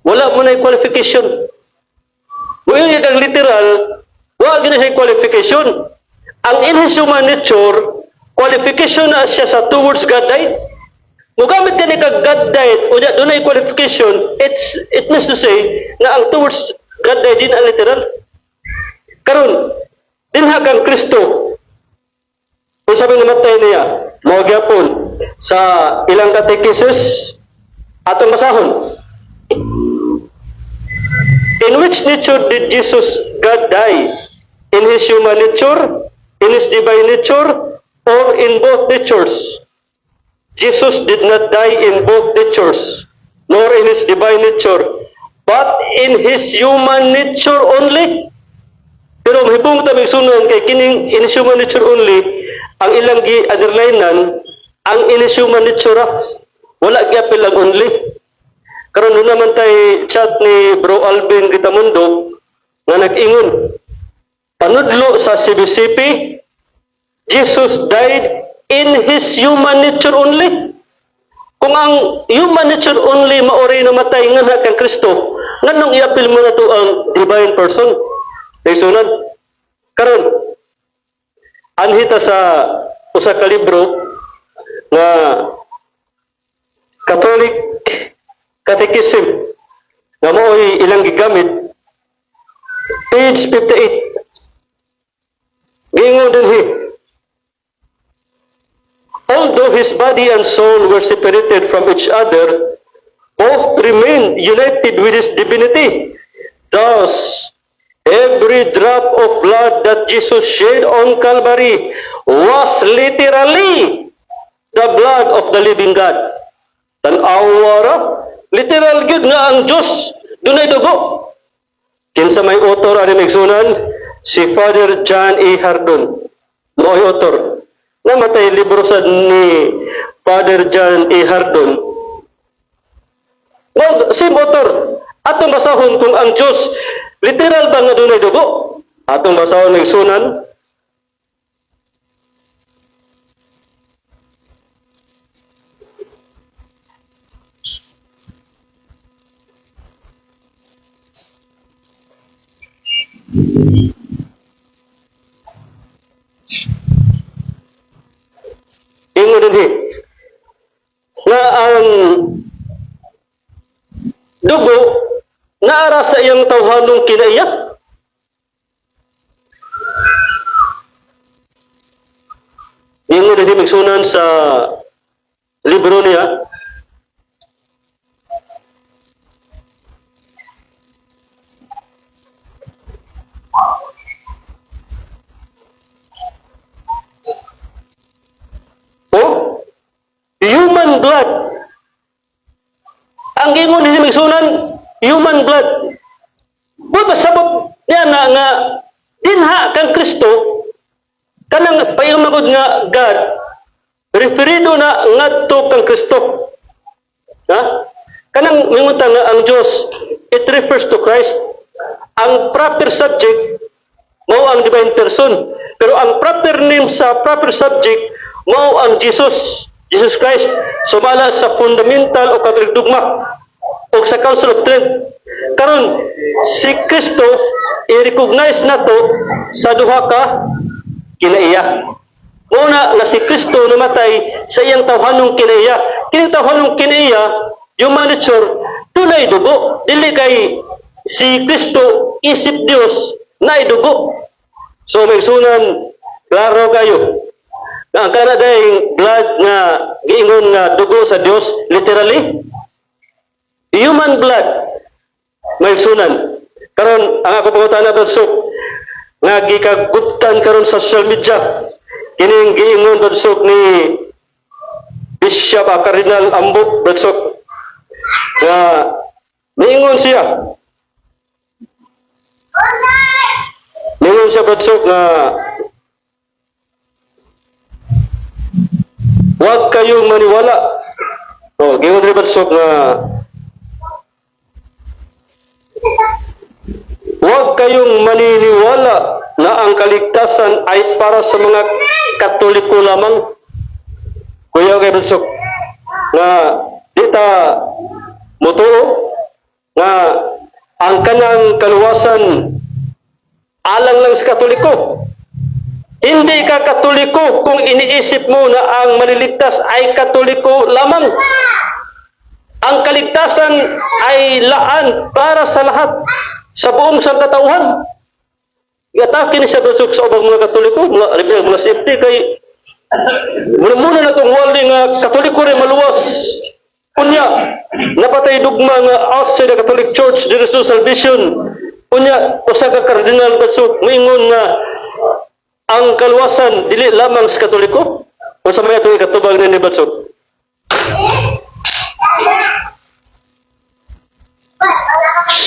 Speaker 7: wala mo na qualification. Muingon kang literal, wa gyud na siya qualification. Ang in His human nature, qualification na siya sa two words "God died." Mugamit ka ni kag "God died," o dunay qualification, it means to say na ang two words "God died" din ang literal. Karon, dinha kang Kristo, kung sabi namatay niya, mao gyapon sa ilang catechesis, atong basahon. In which nature did Jesus God die? In His human nature, in His divine nature, or in both natures? Jesus did not die in both natures, nor in His divine nature, but in His human nature only. Pero mahibong ta migsunan kay kining in His human nature only, ang ilang gi-underlinean, ang in His human nature ah. Wala gyapil ang only. Karon duna naman tay chat ni Bro Alvin Gitamundo nga nag-ingon. Panudlo sa CBCP, Jesus died in His human nature only. Kung ang human nature only maoray namatay nga kang Kristo, nganong iapil mo na to ang divine person? Igsunan. Karon, anhita sa usa ka libro nga Catholic Catechism nga mao'y ilang gigamit, page 58, giingon dinhi, "Although His body and soul were separated from each other, both remained united with His divinity. Thus, every drop of blood that Jesus shed on Calvary was literally the blood of the living God." Tan-awa ra, literal gyud nga ang Diyos dunay dugo. Kinsa may author ani, migsunan? Si Father John E. Hardon. Mo'y author. Namatay libro sad ni Father John E. Hardon. Well, same author. Atong basahon kung ang Diyos literal ba nga dunay dugo. Atong basahon, igsunan. Ingon dinhi nga ang dugo naara sa iyang tawhanong kinaiya. Ingon dinhi. igsunan sa libro niya. Oh, human blood. Ang gingon ni igsunan, human blood. Buot masabot niya na nga dinha kang Kristo, kanang payumagod nga God, referido na ngadto kang Kristo. Ha? Kanang mingon ta nga ang Dios, it refers to Christ. Ang proper subject mao ang divine person. Pero ang proper name sa proper subject mao ang Jesus, Jesus Christ, sumala sa fundamental o Catholic dogma o sa Council of Trent. Karon si Kristo i-recognize nato sa duha ka kinaiya. Una nga si Kristo namatay sa iyang tawhanong kinaiya. Kining tawhanong kinaiya, human nature, dunay dugo. Dili kay si Kristo isip Dios na dugo. So may sunan, klaro kayo. Nga ang kana dayng blood nga giingon nga dugo sa Dios, literally human blood, may sunan. Karon ang ako pangutana, Brad Sok, nga gikaguptan karon sa social media kining giingon, Brad Sok, ni Bishop Cardinal Ambo, Brad Sok, nga niingon siya, Brad Sok, nga huwag kayong maniwala. Oh, giingon ni Brad Sok nga huwag kayong maniniwala na ang kaligtasan ay para sa mga Katoliko lamang. Kuya kay Brad Sok, nga di ta mutuo nga ang kanang kaluwasan alang lang sa Katoliko. Hindi ka Katoliko kung iniisip mo na ang maliligtas ay Katoliko lamang. Ang kaligtasan ay laan para sa lahat, sa buong sangkatauhan. Iatake ni siya doon sa ubang mga Katoliko, mga alibig, mga safety, kay muna-muna na itong wali nga Katoliko rin maluwas. Unya, napatay dugma nga outside the Catholic Church, there is no salvation. Unya, usa ka kardinal batsok, moingon nga ang kaluwasan dili lamang sa Katoliko. Unsa may atong ikatubag ni batsok?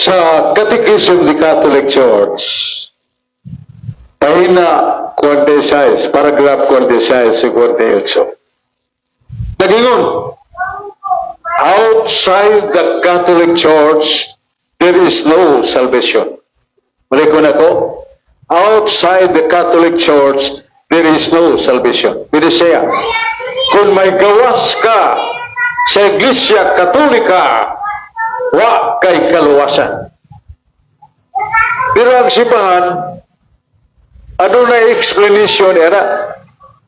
Speaker 2: Sa Catechism of the Catholic Church, pahina 46, paragraph 46 58. Nagingon, outside the Catholic Church, there is no salvation. Balik ko na ko, outside the Catholic Church, there is no salvation. Pwede siya, kung may gawas ka sa Iglesia Katolika, wa kay kaluwasan. Pero ang simbahan, adunay explanation era.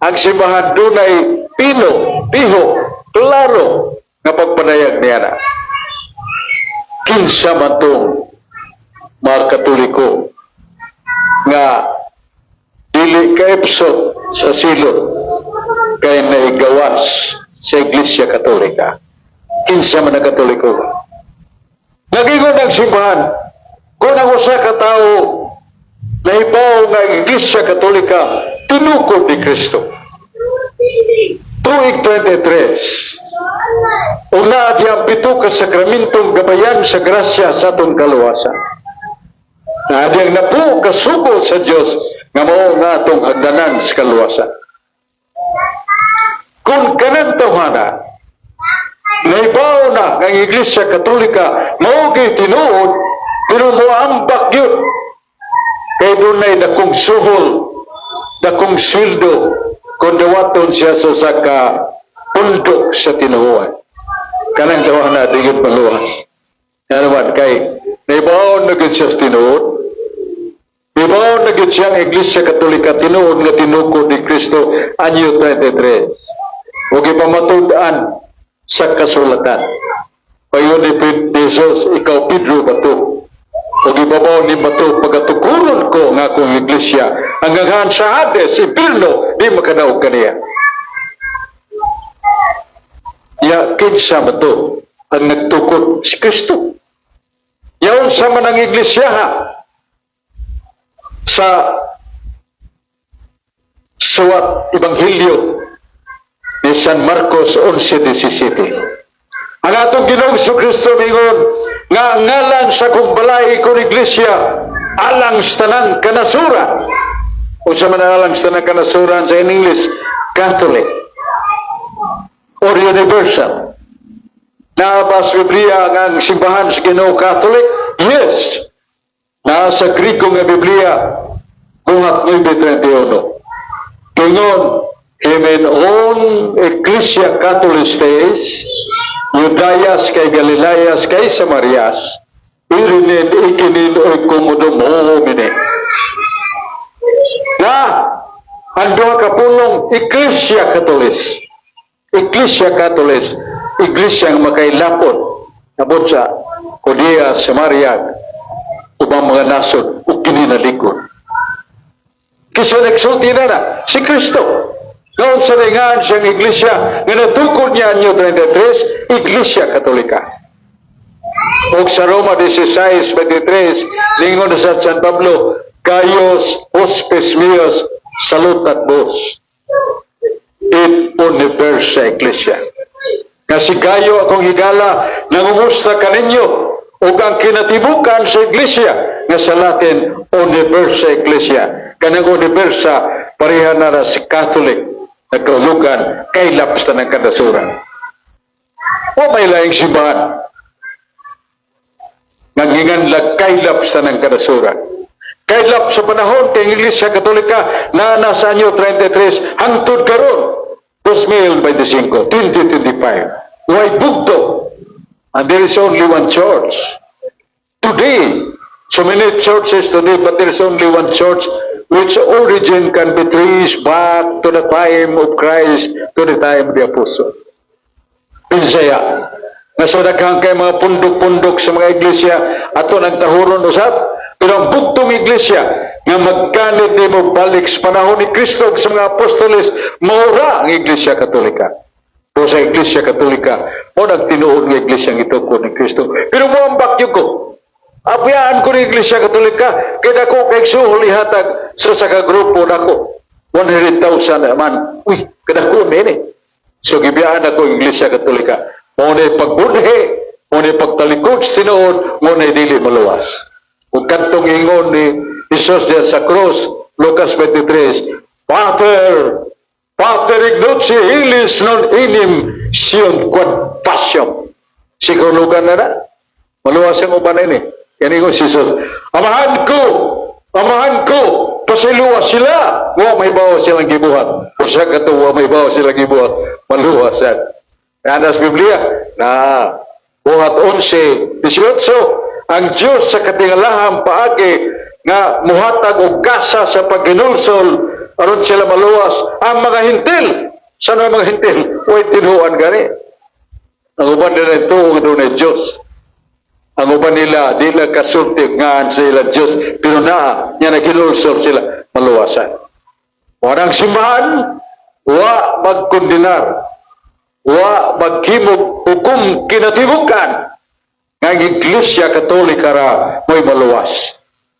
Speaker 2: Ang simbahan dunay pino, piho, klaro nga pagpanayag niya na. Kinsa man tong mga Katoliko nga dili kaipsot sa silot kay naigawas sa Iglesia Katolika. Kinsa man ang Katoliko? Nagingon ang simbahan, kung ang usa ka tawo nahibaw nga ang Iglesia Katolika tinukod ni Kristo. Tuig 23, ug naa ang pito ka sakramentong gabayan sa grasya sa atong kaluwasan. Naa ang napo ka sugo sa Dios nga mao nga atong hagdanan sa kaluwasan. Kung kanang tawhana, nahibaw na ang Iglesia Katolika mao gyud tinuod, pero moambak gyud kay dunay dakong suhol, dakong sweldo kung dawaton siya sa usa ka pundok sa tinuohan. Kanang tawhana di gyud maluwas. Yan kay nahibaw na gyud siya sa tinuod. Nahibaw na gyud siya ang Iglesia Katolika tinuod nga tinukod ni Kristo anyo 23. Ug ipamatud-an sa kasulatan. Payon ni Jesus, ikaw Pedro bato. Ug ibabaw ni bato pagatukuron ko nga akong iglesia. Ang gaghan sa Hades, impirno, di makadaog kaniya. Ya, kinsa man to ang nagtukod? Si Kristo. Yaon sa man ang iglesia sa suwat Ebanghelyo ni San Marcos 11:17. Ang atong Ginoong Kristo mingon nga ang ngalan sa kong balay kon iglesia alang sa tanang kanasuran. Unsa man ang alang sa tanang kanasuran sa in English? Catholic or universal. Naa ba sa Biblia nga ang simbahan sa Ginoo Catholic? Yes. Naa sa Griko nga Biblia, Buhat 9:21. Ingon, "Himen on Ecclesia Catholistes, Iudaias kai Galilaias kai Samarias, irinen ikinin oikodomomene." Na, ang duha ka pulong, Ecclesia Catholis. Ecclesia Catholis, Iglesia nga makailapon, abot sa Judea, Samaria, ubang mga nasod, ug kininalikod. Kinsa nagsulti na na? Si Kristo. Ngayon sa ringan siyang iglesia, nga natukod niya anyo 33, Iglesia Katolika. O sa Roma 16:23, lingon na sa San Pablo, "Gaius, hospes meus, salutat vos. Et universa Ecclesia." Nga si Gayo akong higala, nangumusta kaninyo, ug ang kinatibukan sa iglesia, nga sa Latin, universa Ecclesia. Kanang universa, pareha na na si Catholic, nagkaulugan, kaylap sa ng kanasuran. O may laing simbahan nanghinganlag kaylap sa ng kanasuran. Kaylap sa panahon kay Iglesia Katolika na nasa anyo 33 hangtod karon 2025, 2025. Way bugto. And there is only one church. Today, so many churches today, but there is only one church which origin can be traced back to the time of Christ, to the time of the Apostle. Binsaya nga sa daghang kay mga pundok-pundok sa mga iglesia, ato nagtahuron usab, pero ang bugtong iglesia nga magkanit nimo balik sa panahon ni Kristo ug sa mga apostoles, maura ang Iglesia Katolika. O sa Iglesia Katolika mo nagtinuod nga iglesia ang itukod ni Kristo. Pero moambak gyud ko, abiyaan ko ni Iglesia Katolika kay dako kay suhol ihatag sa sa ka grupo nako, 100,000 man. Uy, kadako ni. So gibiyaan ako ang Iglesia Katolika. Mao na pagbunhi, mao na pagtalikod sa tinuod, mao na dili maluwas. Ug kadtong ingon ni Jesus diyan sa cross, Lucas 23, "Pater, Pater, ignoce illis non enim sciunt quod faciam." Si kahulugan na na, maluwas ang uban ini. Yan ingon si Jesus, "Amahan ko, Amahan ko, pasayloa sila. Wa may bawo silang gibuhat." Usa ka wa may bawo silang gibuhat, maluwas yan. Kaya sa Biblia, na Buhat 11:18, ang Diyos sa katingalahang paagi nga muhatag og gasa sa paghinulsol aron sila maluwas ang mga Hentil. Sa mga Hentil, way tinuan gani. Ang uban nila ito dunay Diyos. Ang uban nila, di lang kasulti nga sa ilang Diyos, pero naa, niya naghinulsol sila, maluwasan. Walang simbahan, wa magkondenar, wa maghimog hukom kinatibukan, nga ang Iglesia Katolika ra mo'y maluwas.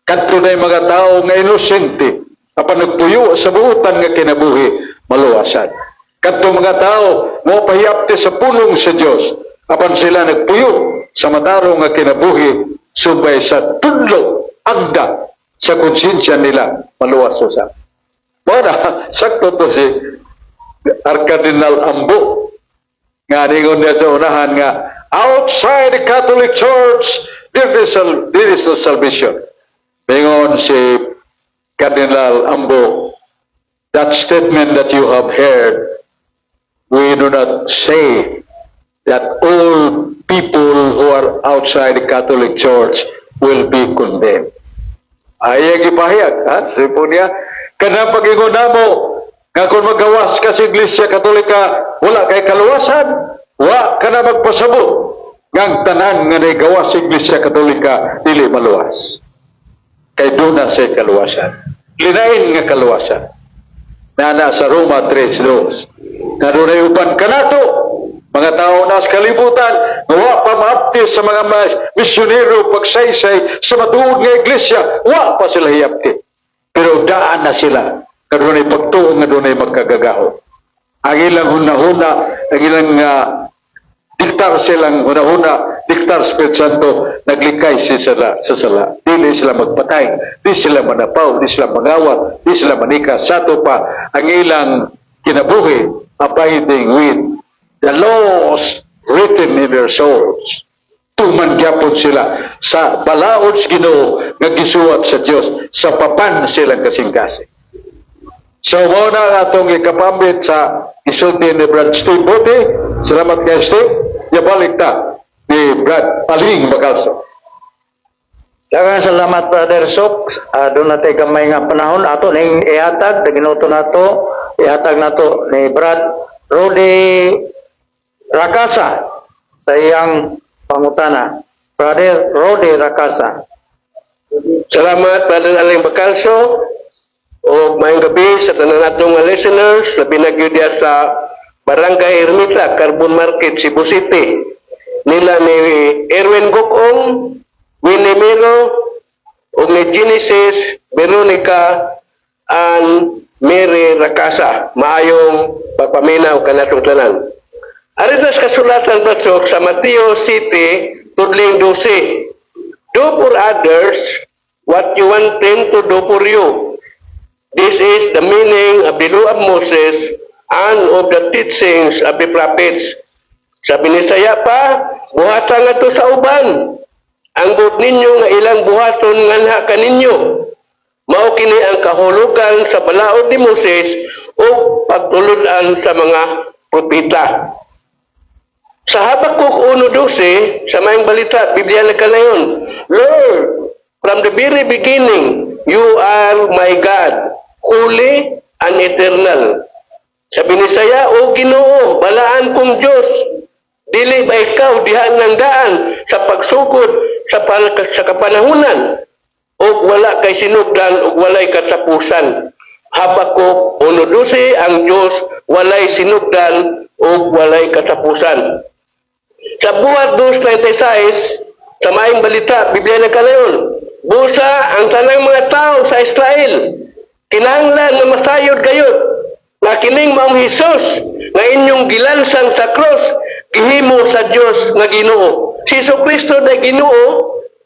Speaker 2: Kadto na mga tao nga inosente, apan nagpuyo sa buutan nga kinabuhi, maluwasan. Kadto mga tao mo pahiyapti sa pulong sa Dios, apan sila nagpuyo sa matarong nga kinabuhi subay sa tudlo agda sa konsensya nila, maluwas usa. Mao na, sakto to si Cardinal Ambo nga ningon niya sa unahan nga outside the Catholic Church there is no salvation. Ningon si Cardinal Ambo, "That statement that you have heard, we do not say that all people who are outside the Catholic Church will be condemned." Ay, ang ipahayag, ha? Sipo niya, kanang pag-ingon namo, nga kung magawas ka sa Iglesia Katolika, wala kay kaluwasan, wa ka na magpasabot, nga ang tanan nga nagawas sa Iglesia Katolika, dili maluwas. Kay duna sa kaluwasan. Linain nga kaluwasan. Na sa Roma 3:2. Na dunay uban kanato. Mga tao na sa kalibutan, nga wa pa maapti sa mga misyonero pagsaysay sa matuod nga iglesia, wa pa sila hiapti. Pero daan na sila, nga dunay pagtuo, nga dunay magkagagahom. Ang ilang hunahuna, ang ilang diktar silang hunahuna, diktar Espiritu Santo, naglikay si sila sa sala. Dili sila magpatay, di sila manapaw, di sila mangawat, di sila manika. Sa ato pa, ang ilang kinabuhi, abiding with the laws written in their souls. Tuman gyapon sila sa balaod sa Ginoo nga gisuwat sa Dios sa papan silang kasing-kasing. So, mao na ang atong ikapambit sa isulti ni Brad Steve Bote. Salamat kay Steve. Yabalik ta ni Brad Aling Bagalso.
Speaker 3: Daghang salamat, Brother Sok. Doon natin gamay nga panahon ato ning ihatag ginuto nato, ihatag nato ni Brad Rudy Rakasa sa iyang pangutana. Brother Rudy Rakasa.
Speaker 1: Salamat, Brother Aling Bacalso. O maayong gabi sa tanan natong mga listeners, labi na gyud diya sa Barangay Ermita, Carbon Market, Cebu City. Nila ni Erwin Gokong, Winnie Miro, ug ni Genesis, Veronica, and Mary Rakasa. Maayong pagpaminaw kanatong tanan. Ari sa kasulatan, Basok, sa Mateo 7, tudling 12. "Do for others what you want them to do for you. This is the meaning of the law of Moses and of the teachings of the prophets." Sa Binisaya pa, "Buhatan nga to sa uban ang buot ninyo nga ilang buhaton nganha kaninyo. Mao kini ang kahulugan sa balaod ni Moses o pagtulud-an sa mga propeta." Sa Habakuk 1:12, sa Maayong Balita, Biblia na kanayon, "Lord, from the very beginning, you are my God, holy and eternal." Sa Binisaya, "O Ginoo, balaan kong Diyos, dili ba ikaw diha ng daan sa pagsugod sa kapanahunan? O wala kay sinugdan o walay katapusan." Habakuk 1:12, ang Diyos walay sinugdan o walay katapusan. Sa Buhat 2:36, sa Maayong Balita, Biblia na kanayon, "Busa ang tanang mga tao sa Israel, kinahanglan nga masayod gayud nga kining maong Hesus nga inyong gilansang sa cross, gihimo sa Dios nga Ginoo." Si Hesus Kristo na Ginoo,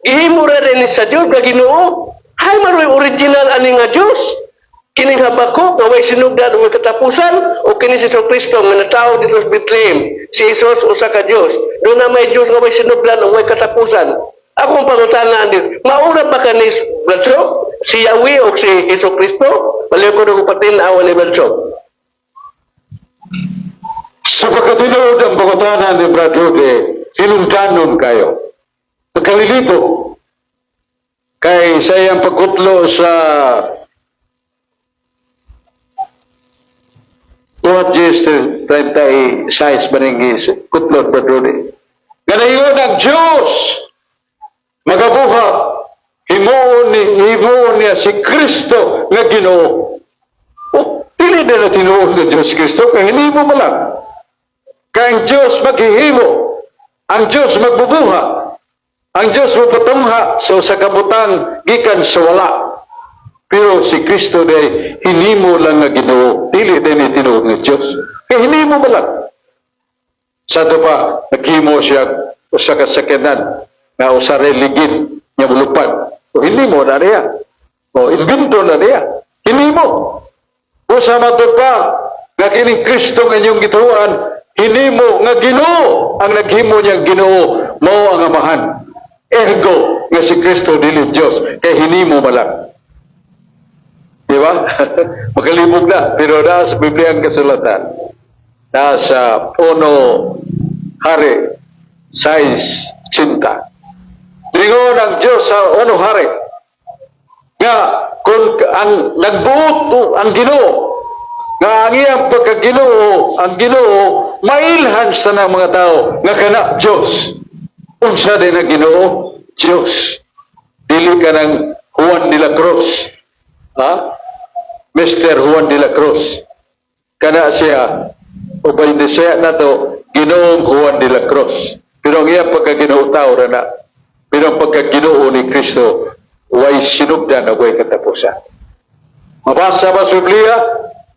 Speaker 1: gihimo ra rin sa Dios nga Ginoo. Hay maroy original ani nga Dios? Kining Habakuk nga way sinugdan o katapusan o kini si Hesus Kristo nga natawo dito sa Bethlehem? Si Jesus usa ka Dios. Doon na may Dios nga way sinugdan o way katapusan. Akong pangutana andi, maura ba kani, Brad Sok? Si Yahweh o si Hesus Kristo? Balik ko nung patin-aw ni Brad Sok.
Speaker 2: Sa pagkatinuod ang pangutana ni Brad Rudy, hinungdanon kayo. Pagkalilito, kay sa iyang pagkutlo sa Buhat 10:36 ba ning kutlo, Brad Rudy? Ganayon ang Diyos magabuhat, himuon niya si Kristo nga Ginoo. O, dili na tinuod ng Diyos Kristo, kay hinimo mo lang. Kay ang Diyos maghihimo, ang Diyos magbubuha, ang Diyos magpatungha sa usa ka butang gikan sa wala. Pero si Kristo day hinimo lang nga Ginoo, dili din ni tinuod nga Diyos. Kay hinimo mo lang. Sa ato pa, naghimo siya usa ka sakyanan nga usa ra ligid nga mulupad. O hinimo na niya. O imbento na niya. Hinimo. Usa matud pa nga kining Kristo nga inyong gituan, hinimo nga Ginoo. Ang naghimo niyang Ginoo mao ang Amahan. Ergo nga si Kristo dili Dios kay hinimo man lang. Di ba? Makalibog na. Pero na sa Biblia ang kasulatan. Nasa Uno Hari 6:80. Dingon ang Diyos sa Uno Hari nga kung ang nagbuot ang Ginoo nga ang iyang pagkaginoo, ang Ginoo mailhan sa ng mga tao nga kana Diyos. Unsa din ang Ginoo? Diyos. Dili ka ng Juan de la Cruz. Ha? Mr. Juan de la Cruz. Kana siya O Bisaya nato, Ginoong Juan de la Cruz. Pero ang iyang pagka-Ginoo, tao ra na. Pero ang pagka-Ginoo ni Kristo, way sinugdan o way katapusan. Mabasa ba sa Biblia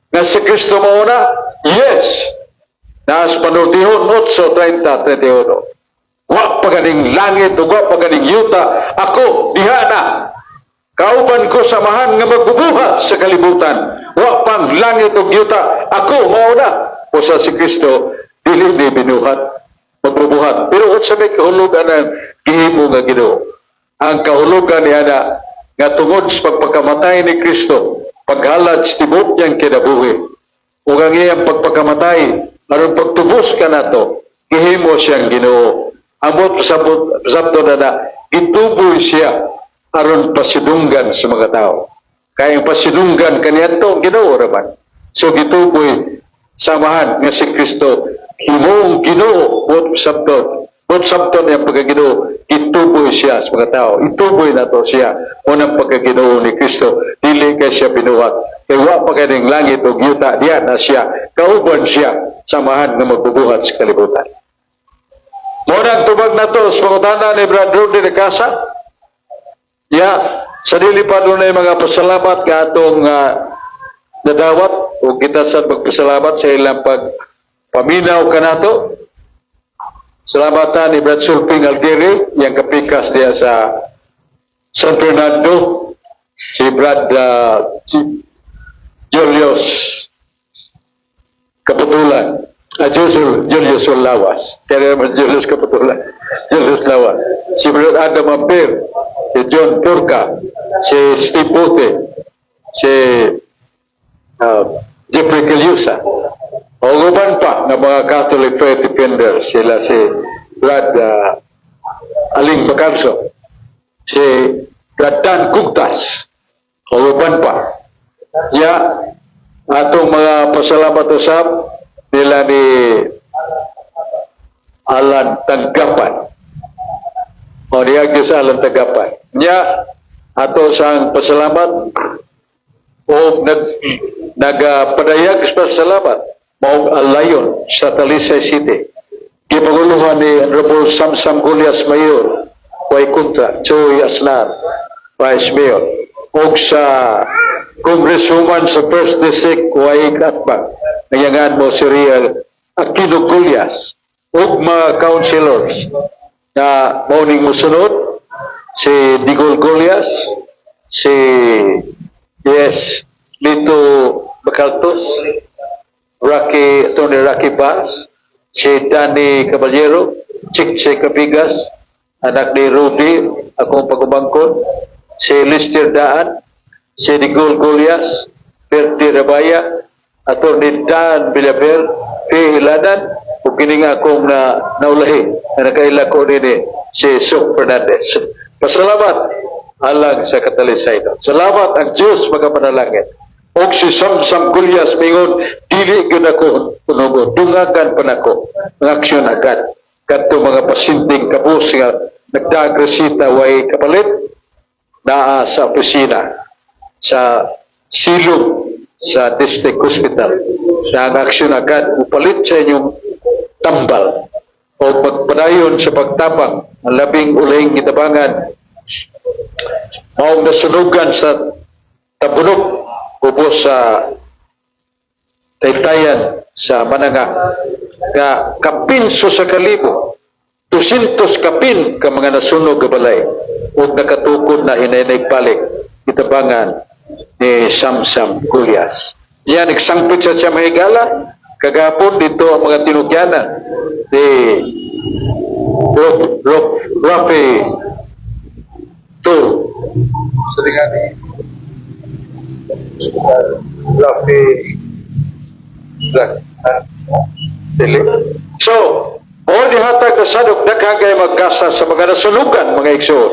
Speaker 2: nga si Kristo mauna? Yes! Naas Panultihon 8:30, 31. Wa pa ganing langit ug wa pa ganing yuta, ako diha na. Kauban ko samahan nga magbubuhat sa kalibutan. Wa pang langit ug yuta, ako mauna. Usa si Kristo dili ni binuhat, magbubuhat. Pero unsa may kahulugan ang gihimo nga Ginoo? Ang kahulugan niya na nga tungod sa pagpakamatay ni Kristo, paghalad sa tibuok niyang kinabuhi, ug ang iyang pagpakamatay aron pagtubos kanato, gihimo siyang Ginoo. Amot sabot sabto na na gituboy siya aron pasidunggan sa mga tao. Kaya ang pasidunggan kaniadto, Ginoo raman. So gituboy samahan nga si Kristo himong Ginoo. Buot sabton ang pagkaginoo, ituboy siya sa mga tao. Ituboy nato siya unang pagkaginoo ni Kristo. Dili kay siya binuhat. Kay wa pa kaning langit ug yuta, diya na siya. Kauban siya samahan nga magbubuhat sa kalibutan. Mao nang tubag nato sa pangutana ni Brad Rudy de Casa. Ya, sa dili pa dunay mga pasalamat nga atong nadawat o kita sa pagpasalamat sa ilang pagpaminaw kanato. Salamatan ni Brad Sulping Algeri, yang kapikas diya sa San Fernando, si Brad si Julius Kaputulan, Julius, Julius Lawas, kaya naman Julius Kaputulan, Julius Lawas, si Brad Adam Ampere, si John Purka, si Steve Bote, si Jeffrey Calusa, o uban pa ng mga Catholic Faith Defenders, sila si Brad Aling Bacarso, si Brad Dan Kugtas, o uban pa. Ya, atong mga pasalamat usab nila ni Alan Tanggapan. O niya sa Alan Tanggapan. Nya, ato sang pasalamat o nagapadayag sa pasalamat maong Alayon sa Talisay City. Gipanguluhan ni Honorable Samsam Gullas Mayor, way kontra, Joey Asnar, Vice Mayor. Og sa Congresswoman sa First District, way Atbang, nanyangan mo si Ria Aquino Gullas, ug mga councilors na mauning musunod, si Digol Gullas, si yes, Lito Bacaltos, Rocky, Tony Rocky Bass, si Danny Caballero, Chick Che Cabigas, anak ni Rudy, akong pagubangkon, si Lister Daan, si Digol Golias, Bertie Rabaya, Atty. Dan Villaver, P. Ilanan, ug kini nga akong na naulahi, na nakaila ko nini, si Sok Fernandez. Pasalamat alang sa Katalisay. Salamat ang Diyos magapanalangin. Og si Samsam Gullas mingon, dili gyud ako punugo, dungagan pa nako ang aksyon agad. Kadto mga pasyenteng kabus nga nagdaag resita way kapalit, naa sa opisina sa silog sa district hospital. Sa ang aksyon agad, upalit sa inyong tambal o pagpadayon sa pagtabang ang labing ulahing gitabangan maong nasunugan sa Tabunok, ubos sa Taytayan sa Mananga nga kapin sa kalibo, 200 kapin ka mga nasunog nga balay ug nakatukod na hinay balik, itabangan ni Samsam Gullas. Yan, nagsangpit sa siya mahigala kagapon dito ang mga tinugyanan ni Rafi Tul sa ni Rafi Dili. So, o dihatag na sadok, daghang kay magkasa sa mga nasunugan, mga igsoon.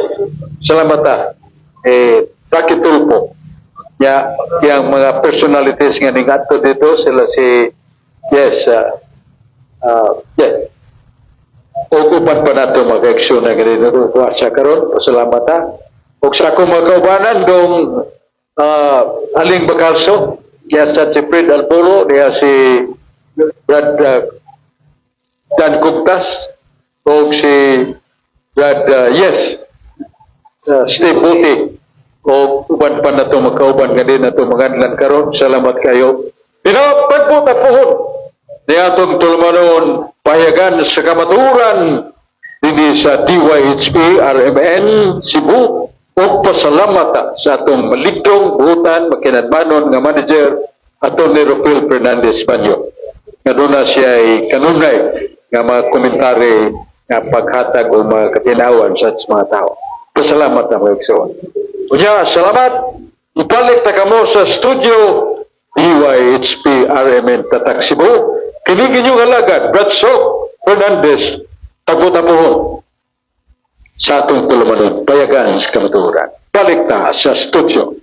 Speaker 2: Salamat ta. Eh, Rocky Tulfo. Ya, yang mga personalities nga ningadto dito sila si yes, yes. O uban pa nato mga igsoon na ganito sa karon. Pasalamat ta. Og sa akong mga kaubanan dong Aling Bacalso, diya sa si Fred Alpolo, diya si Brad Dan Guptas o si Brad yes Steve Buti o uban pa nato makauban nga din nato mangadlan karon. Salamat kayo. Pinapagput at puhon ni atong tulumanon, payagan sa kamatuoran dinhi sa DYHP RMN Cebu, ug pasalamat ta sa atong maligdong buhutan, makinadmanon nga manager, Atty. Rufil Fernandez Banyo, nga doon na siya ay kanunay nga mga komentary nga paghatag o mga katinawan sa mga tao. Pasalamat na, mga igsoon. Unya, salamat. Ibalik ta kamo sa studio DYHP RMN Tatak Cebu. Kini inyong alagad, Brad Sok Fernandez, tagbo-tabuhon sa atong tulumanon, payagan sa kamatuoran. Balik ta sa studio.